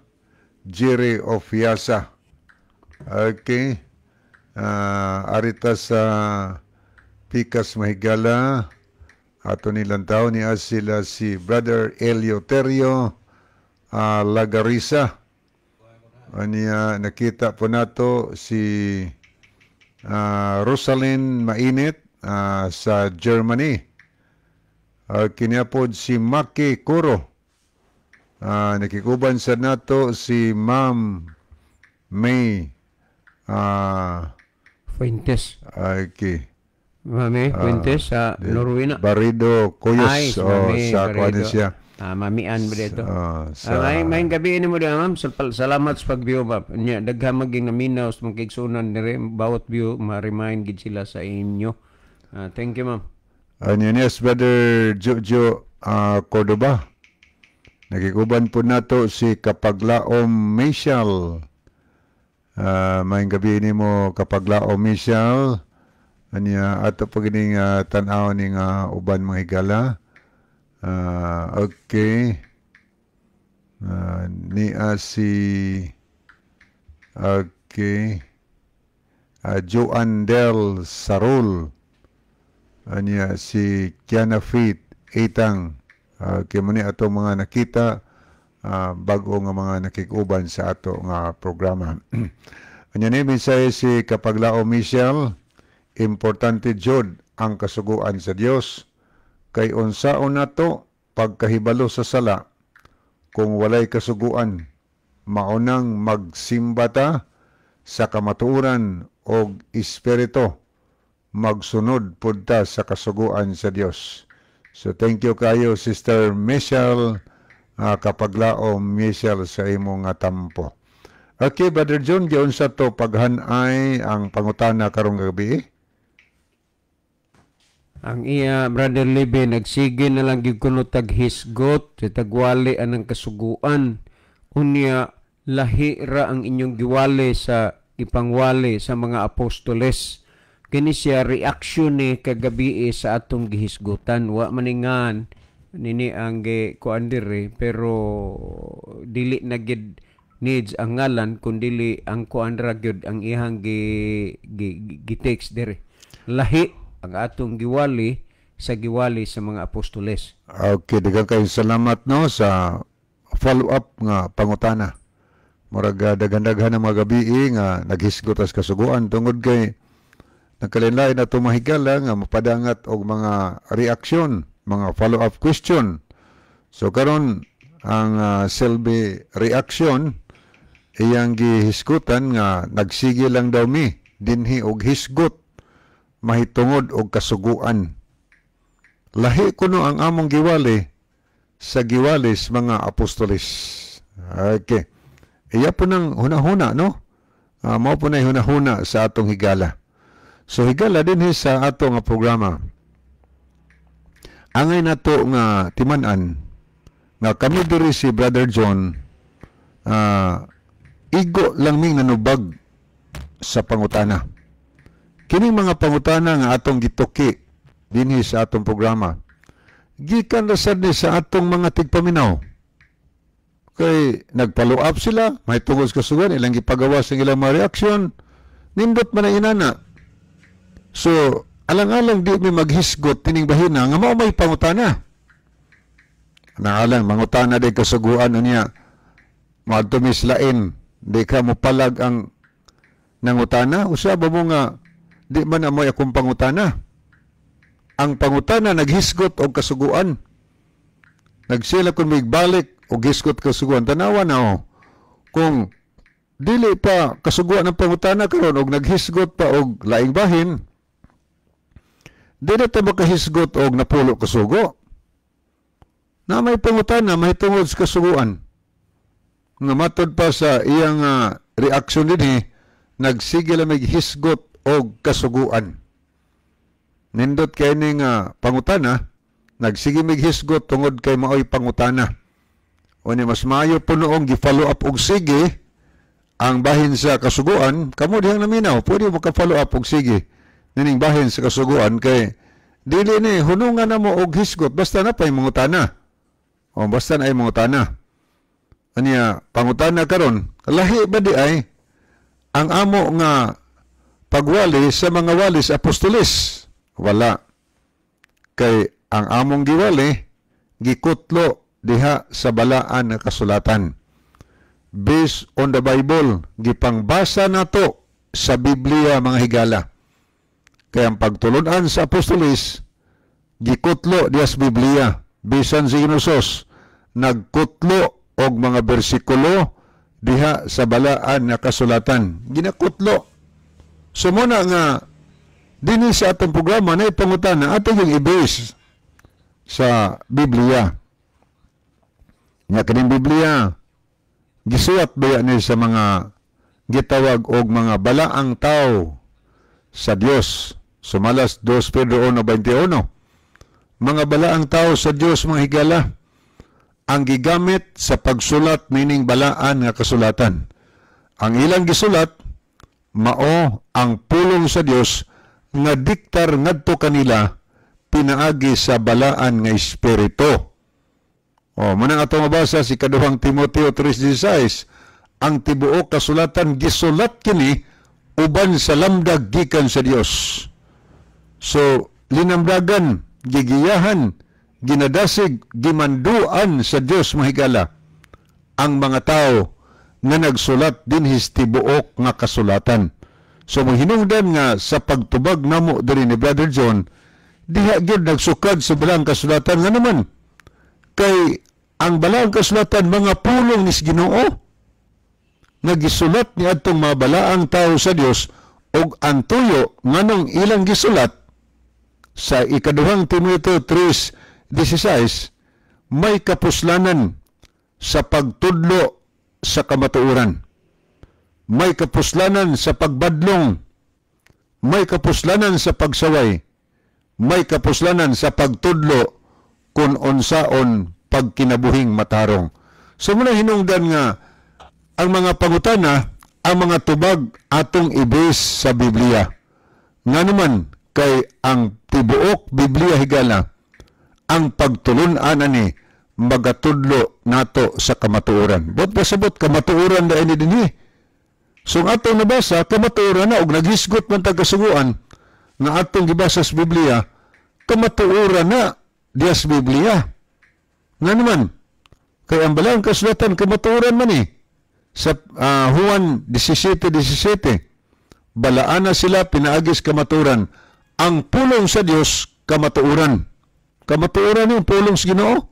E: Jerry Ofiasa. Okay. Arita sa Pikas Mahigala. Ato nilang tao niya sila si Brother Eleuterio Lagarisa. Aniya nakita po nato si Rosalind Mainit sa Germany. Kiniya po si Maki Kuro. Nakikuban sa nato si Ma'am May
D: Fuentes.
E: Okay.
D: Mami Fuentes sa Norway na.
E: Barido Cuyos.
D: Ay, si
E: Oh,
D: Mami
E: sa kuan
D: Barido.
E: siya.
D: Ah, mamian ba dito?
E: Sa
D: Ah, may gabi ni mo di, ma'am. Salamat sa pag-view, ma'am. Nya, daghan maging naminaw sa mga kaigsuonan dire, bawat view ma-remind gid sila sa inyo. Ah, thank you, ma'am.
E: Ano yes, Brother Jojo Cordoba. Nakikuban po nato si Kapaglaom Michel. Maayong gabi nimo, Kapaglaom Michel. Anya ato pa gining tan-aw ning uban mga higala. Okay. Niya si okay. Joan Del Sarul. Anya si Kiana Fit Itang. Kay mo ni ato mga nakita bago nga mga nakikuban sa ato nga programa. Anya ni mensahe si Kapaglao Michel, importante jud ang kasuguan sa Dios kay unsaon nato pagkahibalo sa sala kung walay kasuguan? Maunang magsimba ta sa kamatuoran og espiritu, magsunod pud ta sa kasuguan sa Dios. So thank you kayo, Sister Michelle, Kapaglao Michelle, sa imong nga tampo. Okay, Brother John, giunsa to paghanay ang pangutana karong gabi?
D: Ang iya, Brother Libe, nagsige na lang gyud kuno tag hisgot sa tagwali anang kasuguan. Unya lahi ra ang inyong giwali sa ipangwali sa mga apostoles. Kini siya reaksyon ni kagabi sa atong gihisgutan. Wa maningan nini ang gi kuan diri, pero dili na gid needs ang ngalan kun dili ang kuan ra gyud ang ihang gi text diri. Lahi ang atong giwali sa giwali sa mga apostoles.
E: Okay, daghang kayo salamat no sa follow-up nga pangutana. Murag daghan-daghan ang mga gabi nga naghisgot as kasuguan tungod kay nagkalain-lain na mahigala nga mapadangat og mga reaksyon, mga follow-up question. So karon ang selbi reaksyon iyang gihisgutan nga nagsige lang daw mi dinhi og hisgot mahitungod og kasuguan. Lahi kuno ang among giwali sa giwalis mga apostoles. Okay. Iya po ng hunahuna, no? Mao po na hunahuna sa atong higala. So higala din sa ato nga programa. Angay nato nga timan-an nga kami diri si Brother John igo lang ming nanubag sa pangutana. Kining mga pangutana nga atong gituki Dinhi sa atong programa. Gikan ra sad ni sa atong mga tigpaminaw. Kay nag-follow up sila, may tungod sa kasuguan, ilang gipagawas ang ilang mga reaksyon, nindot man ang inana. So, alang-alang di mi maghisgot tining bahina nga mao may pangutana. Naalang mangutana di kasuguan niya. Maadto mi lain, di ka mo palag ang nangutana, usa ba mo nga di man amoy akong pangutana. Ang pangutana naghisgot og kasuguan. Nagsila kung migbalik og hisgot kasuguan. Tanawa na oh. Kung dili pa kasuguan ang pangutana karon og naghisgot pa og laing bahin, dili ta makahisgot og napulo kasugo. Na may pangutana mahitungod sa kasuguan. Nga matod pa sa iyang reaksyon dinhi, nagsige lang hisgot og kasuguan. Nindot kay ni nga pangutana, nagsige mig hisgot tungod kay maoy pangutana. O ni mas maayo po noong gi-follow up og sige ang bahin sa kasuguan, kamo dihang naminaw, pwede mo ka-follow up og sige nining bahin sa kasuguan kay dili ni hunungan na mo og hisgot basta na pay mangutana. O basta na ay mangutana. Aniya pangutana karon, lahi ba di ay ang amo nga pagwali sa mga walis apostolis? Wala. Kay ang among giwali gikutlo diha sa balaan nga kasulatan. Based on the Bible, gipangbasa nato sa Biblia, mga higala. Kaya ang pagtulunan sa apostolis gikutlo diha sa Biblia. Bisan si Ginosos nagkutlo og mga bersikulo diha sa balaan nga kasulatan. Ginakutlo. So muna nga dinhi sa atong programa na ipangutana ato yung i-base sa Biblia. Nga kining Biblia gisuwat ba ni sa mga gitawag og mga balaang tao sa Dios. Sumalas 2 Pedro 1:21. Mga balaang tao sa Dios, mga higala, ang gigamit sa pagsulat nining balaan nga kasulatan. Ang ilang gisulat mao ang pulong sa Dios nga diktar ngadto kanila pinaagi sa balaan nga espiritu. O, muna nga atong mabasa si kaduhang Timoteo 3:16, ang tibuok kasulatan gisulat kini uban sa lamdag gikan sa Dios. So, linamdagan, gigiyahan, ginadasig, gimanduan sa Dios, mahigala, ang mga tao nga nagsulat dinhi sa tibuok nga kasulatan. So mahinungdan nga sa pagtubag namo diri ni Brother John, diha gyud nagsukad sa balang kasulatan. Nga naman kay ang balang kasulatan mga pulong ni Ginoo nga gisulat ni adtong mga balaang tao sa Dios, ug ang tuyo nganong ilang gisulat sa ikaduhang Timoteo 3:16 may kapuslanan sa pagtudlo sa kamatuoran, may kapuslanan sa pagbadlong, may kapuslanan sa pagsaway, may kapuslanan sa pagtudlo kung unsaon pagkinabuhing matarong. So muna hinungdan nga ang mga pangutana, ang mga tubag atong ibis sa Biblia. Nga naman kay ang tibuok Biblia, higala, ang pagtulun-an ani magatudlo nato sa kamatuoran. Bot pasabot kamatuoran da ini dinhi. So ang atong nabasa kamatuoran na, og naghisgot man tag kasuguan nga atong gibasa sa Biblia, kamatuoran na diya sa Biblia. Nga naman kay ang balang kasulatan kamatuoran man eh. Sa Juan 17:17, balaan na sila pinaagis kamatuoran. Ang pulong sa Dios kamatuoran. Kamatuoran yung pulong sa Ginoo.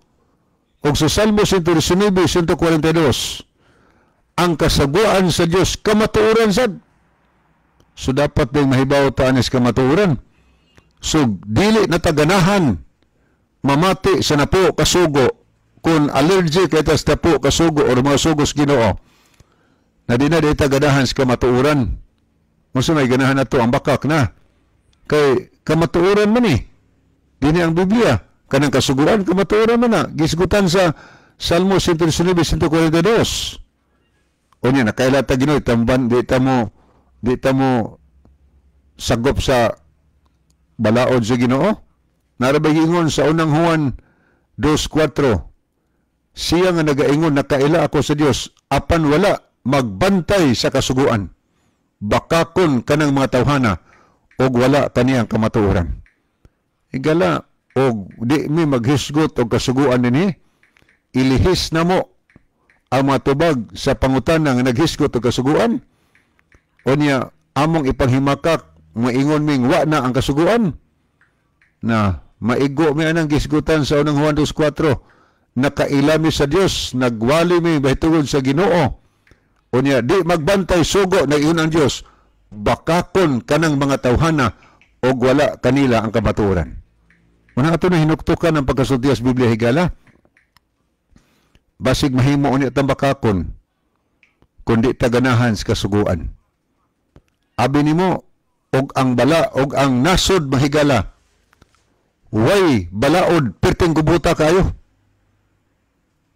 E: Og sa Salmo 119:142, ang kasaguan sa Dios kamatuoran sad. So dapat ding mahibaw ta anis kamatuoran. So dili na taganahan mamati sa napo kasugo kung allergic kay tas napo kasugo or mga sugos Ginoo. Na di na di taganahan sa kamatuoran. Musa may ganahan na to ang bakak na. Kay kamatuoran man eh. Dini ang Biblia. Kanang kasuguan, kamatuoran man na. Gisgutan sa Salmo 119:142. O niya, nakaila ta Ginoo, tamban, di ta mo sagop sa balaod sa Ginoo. Narabay ingon sa Unang Juan 2:4, siya nga nagaingon, "Nakaila ako sa Dios," apan wala magbantay sa kasuguan, bakakon kanang mga tawhana og wala kaniyang kamatuoran. Higala, og di mi maghisgot og kasuguan dinhi, ilihis na mo ang mga tubag sa pangutana nga naghisgot og kasuguan. Unya among ipanghimakak, maingon ming wa na ang kasuguan na maigo mi anang gisgutan sa Unang Juan 2:4. Nakaila mi sa Dios, nagwali mi bahitungod sa Ginoo. Unya di magbantay sugo, nag-ingon ang Dios, bakakon kanang mga tawhana og wala kanila ang kamatuoran. Una, ato na hinuktukan ang pagkasulti sa Biblia, higala. Basig mahimo unya tang bakakon kundi taganahan sa kasuguan. Abi nimo og ang bala og ang nasod, mahigala, way balaod, perting gubuta kayo.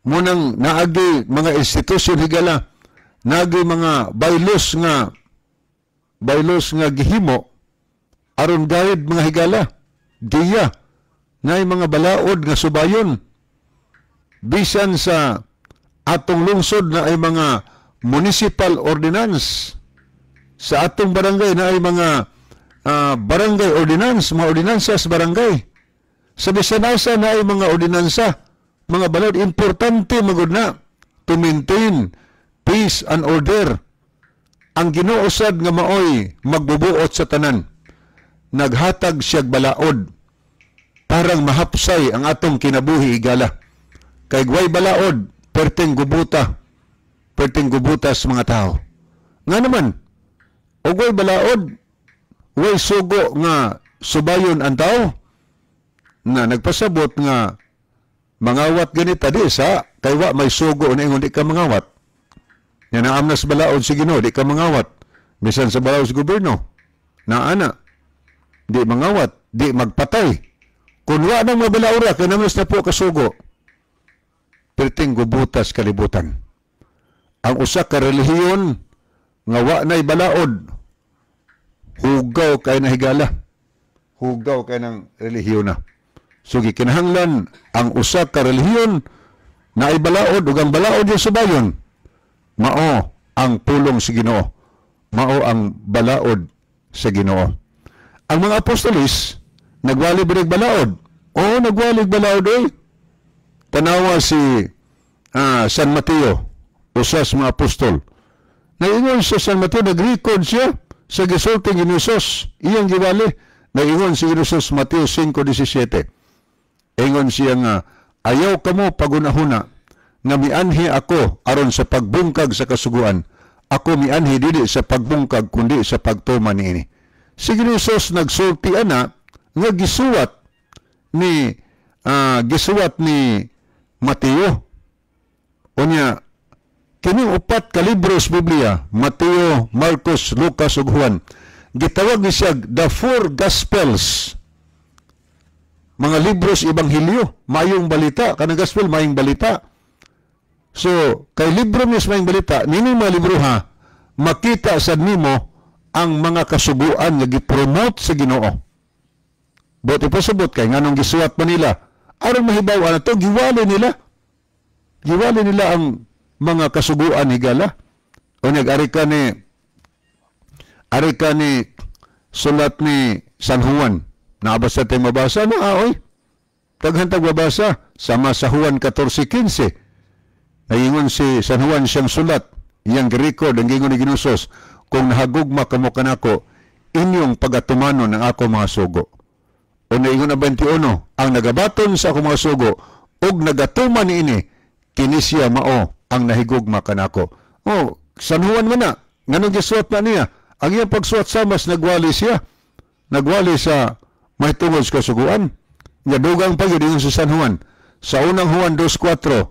E: Munang naagi mga institusyon, higala, naagi mga bylaws nga gihimo aron guide, mga higala, giya na mga balaod nga subayon. Bisan sa atong lungsod na ay mga municipal ordinance, sa atong barangay na ay mga barangay ordinance, mga ordinansa sa barangay, sa bisan asa na ay mga ordinansa, mga balaod. Importante magud na to maintain peace and order. Ang Ginoo sad nga maoy magbubuot sa tanan, naghatag siyag balaod parang mahapsay ang atong kinabuhi, higala, kay way balaod, perteng gubuta, perteng gubuta sa mga tao. Nga naman og way balaod, way sugo nga subayon ang tao, na nagpasabot nga mangawat ganita di sa kay wa may sugo na ingon di ka mangawat. Nya naamnas balaod si Ginoo, di ka mangawat. Bisan sa balaod sa gobyerno na ana, di mangawat, di magpatay. Kung wa nang mabalaura kay namnas na po kasugo, perting gubutas kalibutan. Ang usa ka relihiyon nga wa nay balaod, hugaw kay na, higala, hugaw kay ng relihiyon na. So gikinahanglan ang usa ka relihiyon na ay balaod ug ang balaod yung subayon mao ang pulong sa Ginoo, mao ang balaod sa Ginoo. Ang mga apostolis, nagwali ba balaod? Oo, nagwali balaod oy. Tanawa si San Mateo, usa sa mga apostol. Naingon sa San Mateo, nag-record siya sa gisulti ni Jesus, iyang giwali. Naingon si Jesus, Mateo 5:17. Ingon siya nga, "Ayaw kamo pagunahuna nga mianhi ako aron sa pagbungkag sa kasuguan. Ako mianhi dili sa pagbungkag kundi sa pagtuman niini." Si Jesus nagsulti ana nga gisuwat ni Mateo. Unya kini upat ka libro sa Biblia, Mateo, Marcos, Lucas ug Juan, gitawag ni siya the four Gospels. Mga libros ebanghelyo, mayong balita, kanang gospel, mayong balita. So, kay libro ni mayong balita, nini mga libro ha, makita sad nimo ang mga kasuguan nga gipromote sa Ginoo. Buot ipasabot kay nganong gisuwat man nila aron mahibaw ana to, giwali nila. Giwali nila ang mga kasuguan, higala. O nag ari ka ni sulat ni San Juan. Naabasa tayo mabasa na oy. Daghan tag mabasa sama sa Juan 14:15. Naingon si San Juan siyang sulat, iyang girecord ang gingon ni Ginoong, "Kung nahagugma kamo kanako, inyong pagatumanon ang ako mga sugo." O naingon ang 21, "Ang nagabaton sa ako mga sugo ug nagatuman niini, kini siya mao ang nahigugma kanako." Oh, San Juan man na, nganong gisuwat na niya? Ang iyang pagsuwat sa mas nagwali siya. Nagwali sa mahitungod sa kasuguan. Nga dugang pa gyud sa San Juan. Sa Unang Juan 2:4,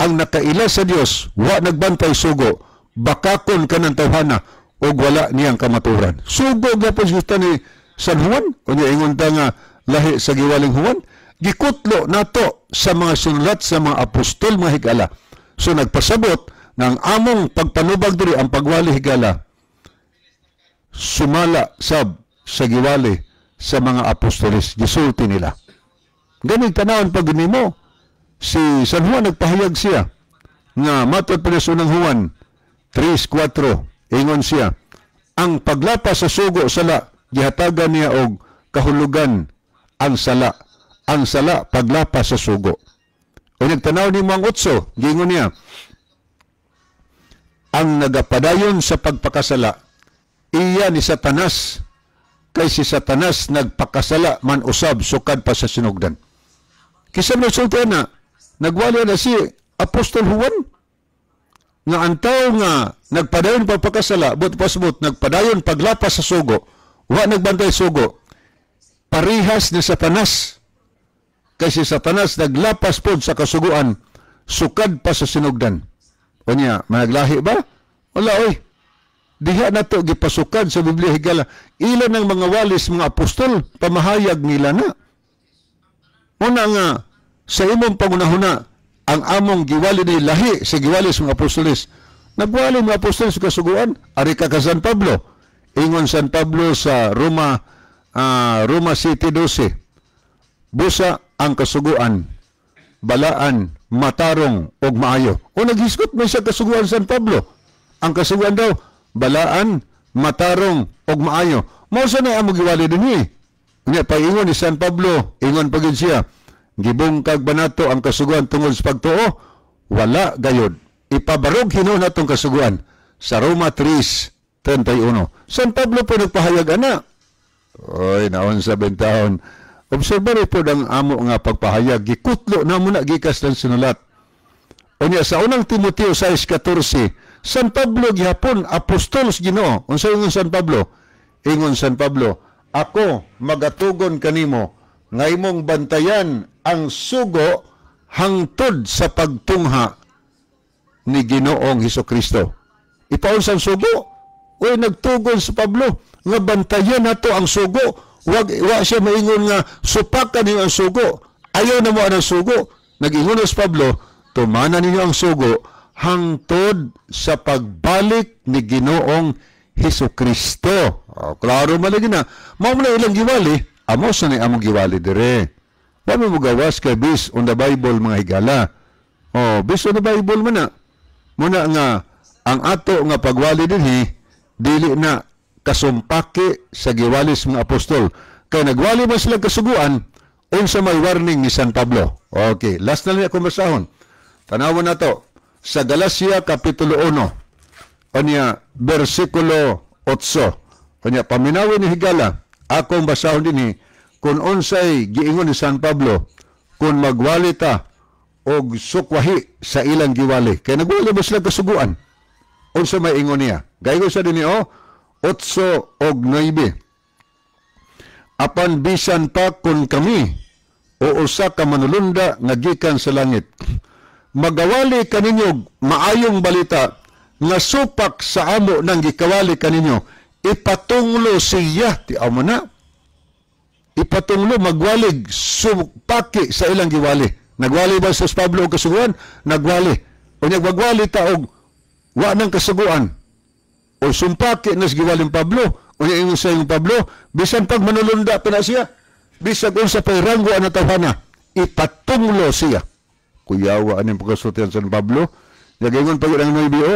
E: "Ang nakaila sa Dios, wa nagbantay sugo, bakakon kanang tawhana ug wala niyang kamaturan." Sugo gyapon siya ni San Juan. Unya ingon ta nga lahi sa giwaling Juan, gikutlo nato sa mga sinulat sa mga apostol, mga higala. So nagpasabot ng among pagpanubag diri, ang pagwali, higala, sumala sab sa giwali sa mga apostoles, gisulti nila. Ganing tanawon pag nimo si San Juan, nagpahayag siya nga matod pa sa Unang Juan 3:4, ingon siya, ang paglapas sa sugo sala. Gihatagan niya og kahulugan ang sala. Ang sala, paglapas sa sugo. O nagtanaw nimo ang 8, giingon niya, ang nagapadayon sa pagpakasala, iya ni Satanas, kay si Satanas nagpakasala man usab sukad pa sa sinugdan. Kisa mo sulti na, nagwali na si Apostol Juan, nga ang tao nga nagpadayon pagpakasala, but pasbot, nagpadayon paglapas sa sugo, wa nagbantay sugo, parihas ni Satanas. Kay si Satanas naglapas pod sa kasuguan, sukad pa sa sinugdan. O niya, managlahi ba? Wala, oy. Diha na to gipasukad sa Biblia, higala. Ilan ang mga walis mga apostol, pamahayag nila na. Una nga, sa imong pangunahuna, ang among giwali ni lahi sa giwali sa mga apostoles. Nagwali mga apostoles sa kasuguan, ari ka ka San Pablo. Ingon San Pablo sa Roma, Roma City 12. Busa ang kasuguan, balaan, matarong ug maayo. O naghisgot man siya kasuguan San Pablo. Ang kasuguan daw, balaan, matarong ug maayo. Mao sa na among giwali dinhi. Unya paingon ni San Pablo, ingon pa gyud siya, gibungkag ba nato ang kasuguan tungod sa pagtuo? Wala gayod. Ipabarog hinuon natong kasuguan sa Roma 3:31. San Pablo po nagpahayag ana. Oy, naon sa bentahon. Obserbar po ang amo nga pagpahayag. Gikutlo na muna gikas ng sinulat. Unya sa Unang Timoteo 6:14, San Pablo gihapon apostol sa Ginoo. Unsa ingon San Pablo? Ingon San Pablo, ako magatugon kanimo nga imong bantayan ang sugo hangtod sa pagtungha ni Ginoong Hesus Kristo. Ipaunsa ang sugo? Uy, nagtugon sa Pablo nga bantayan nato ang sugo. Wag wa siya maingon nga supakan ninyo ang sugo. Ayaw na mo ang sugo. Nag-ingon si Pablo, tumana ninyo ang sugo hangtod sa pagbalik ni Ginoong Hesus Kristo. Oh, klaro man lagi na. Mao man na ilang giwali, amo sa ni among giwali dire. Wa mo gawas kay based on the Bible, mga higala. Oh, based on the Bible man na. Muna nga ang ato nga pagwali dinhi dili na kasumpaki sa giwali sa mga apostol. Kay nagwali man sila kasuguan, unsa may warning ni San Pablo. Okay, last na lang akong basahon. Tanawon na to sa Galacia Kapitulo 1. Kanya versikulo 8. Kanya paminawin ni higala, akong basahon dinhi kung unsay giingon ni San Pablo kung magwali ta og sukwahi sa ilang giwali. Kay nagwali ba sila kasuguan? Unsa may ingon niya? Gaygon sa dinhi oh, 8 og 9. Apan bisan pa kun kami o usa ka manulunda nga gikan sa langit magawali kaninyo maayong balita nga supak sa amo nang gikawali kaninyo, ipatunglo siya. Ti amo na ipatunglo magwalig supaki sa ilang giwali. Nagwali ba sa Pablo og kasuguan? Nagwali. Unya magwali ta og wa nang kasuguan o sumpaki na sa giwaling Pablo, unya ingon sa ingon Pablo, bisan pag manulunda pa na siya, bisag unsa pay ranggo ang tawhana, ipatunglo siya. Kuyawa aning pagkasultian San Pablo. Nagaingon pa gyud ang 9 o,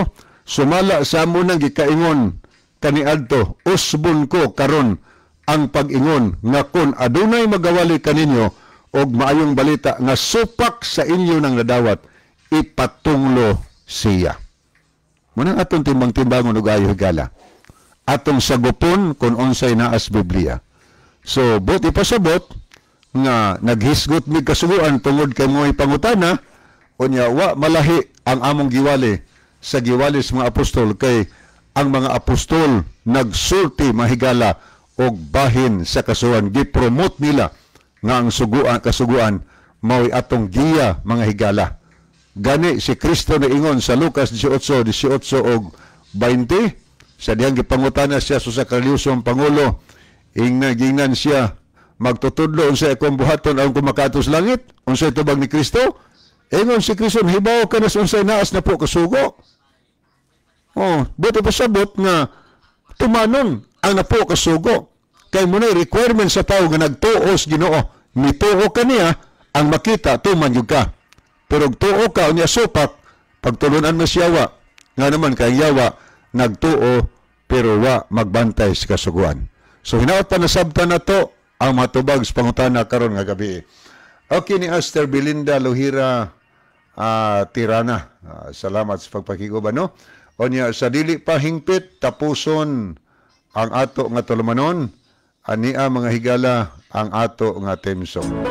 E: sumala sa amo nang gikaingon kaniadto, usbon ko karon ang pag-ingon nga kon adunay magawali kaninyo og maayong balita nga supak sa inyo nang nadawat, ipatunglo siya. Munang atong timbang-timbangon og ayo, higala. Atong sagupon kung unsay naas Biblia. So, but ipasabot nga naghisgot mig kasuguan tungod kay mo'y pangutana, unya wa malahi ang among giwali sa giwali sa mga apostol, kay ang mga apostol nagsulti mahigala og bahin sa kasuguan. Gipromote nila nga ang suguan, kasuguan mao'y atong giya, mga higala. Gani si Kristo na ingon sa Lucas 18, 18 og 20, sa dihang gipangutana siya sa relihiyosong pangulo, ingna gingnan siya, magtutudlo, unsay akong buhaton aron ko makaadto sa langit? Unsay tubag ni Kristo? Ingon si Kristo, hibaw ka na sa unsay naas na po kasugo. Oh, buti pasabot nga tumanon ang napo kasugo. Kay mo requirement sa tao nga nagtuos Ginoo. Nituo ka niya, Ang makita, tuman gyud ka. Pero og tuo ka unya supak, pagtulunan mo siya yawa. Nga naman kay yawa nagtuo pero wa magbantay sa kasuguan. So hinaot pa nasabtan na to ang matubag sa pangutana karon nga gabi. Okay ni Aster Belinda Lohira Tirana. Salamat sa pagpakiguban, no? Onya sa dili pa hingpit tapuson ang ato nga tulumanon, ania mga higala ang ato nga theme song.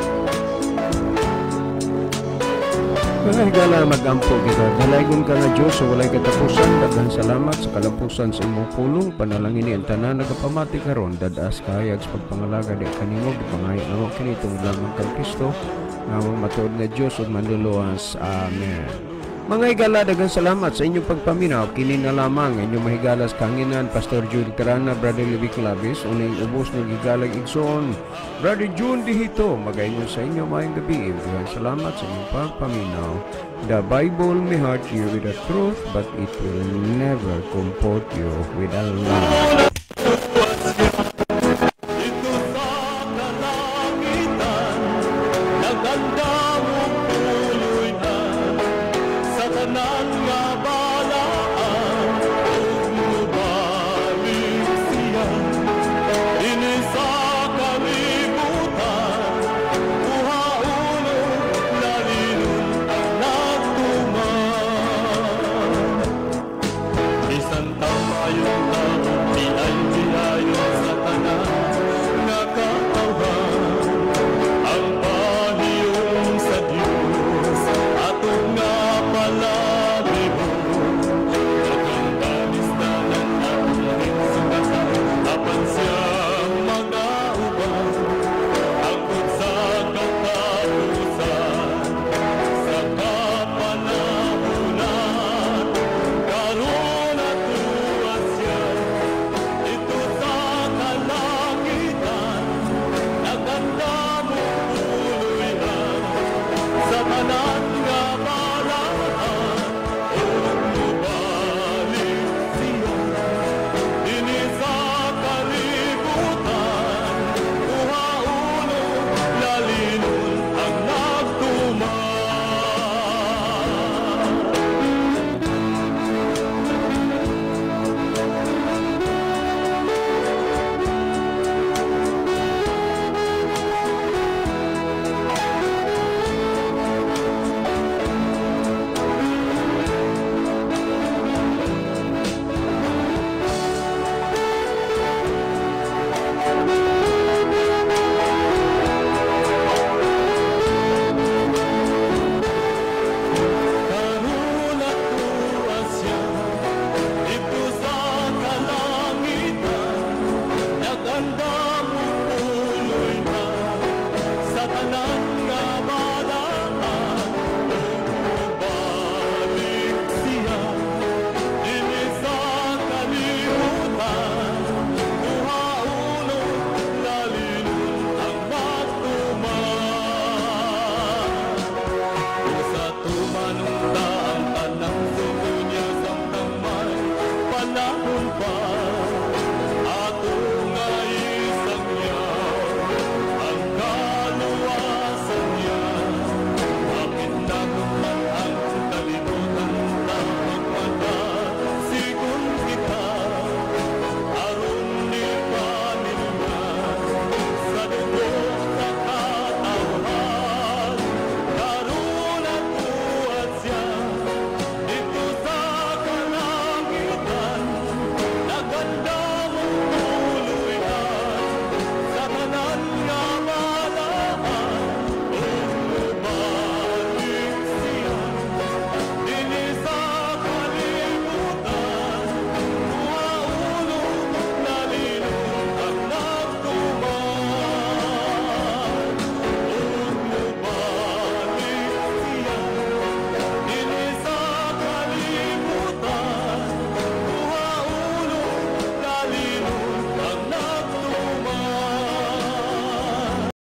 D: Mga higala, mag-ampo kita. Dalaygon ka nga Diyos sa walay katapusan. Daghan salamat sa kalampusan sa imong pulong. Panalangin ni ang tanan nagapamati karon. Dadas kahayag sa pagpangalaga di kanimo. Gipangayo namo kini tungod lamang kang Kristo, nga among matuod nga Diyos ug manluluwas. Amen. Mga higala, daghang salamat sa inyong pagpaminaw. Kini na lamang inyong mahigalas kanginan, Pastor Jude Terana, Brother Levi Clavis, uning ubos ng higalag igsoon, Brother June Dihito, magaingon sa inyo maayong gabi. Daghang salamat sa inyong pagpaminaw. The Bible may hurt you with the truth, but it will never comfort you with a lie.
A: Dito sa kalangitan, naganda.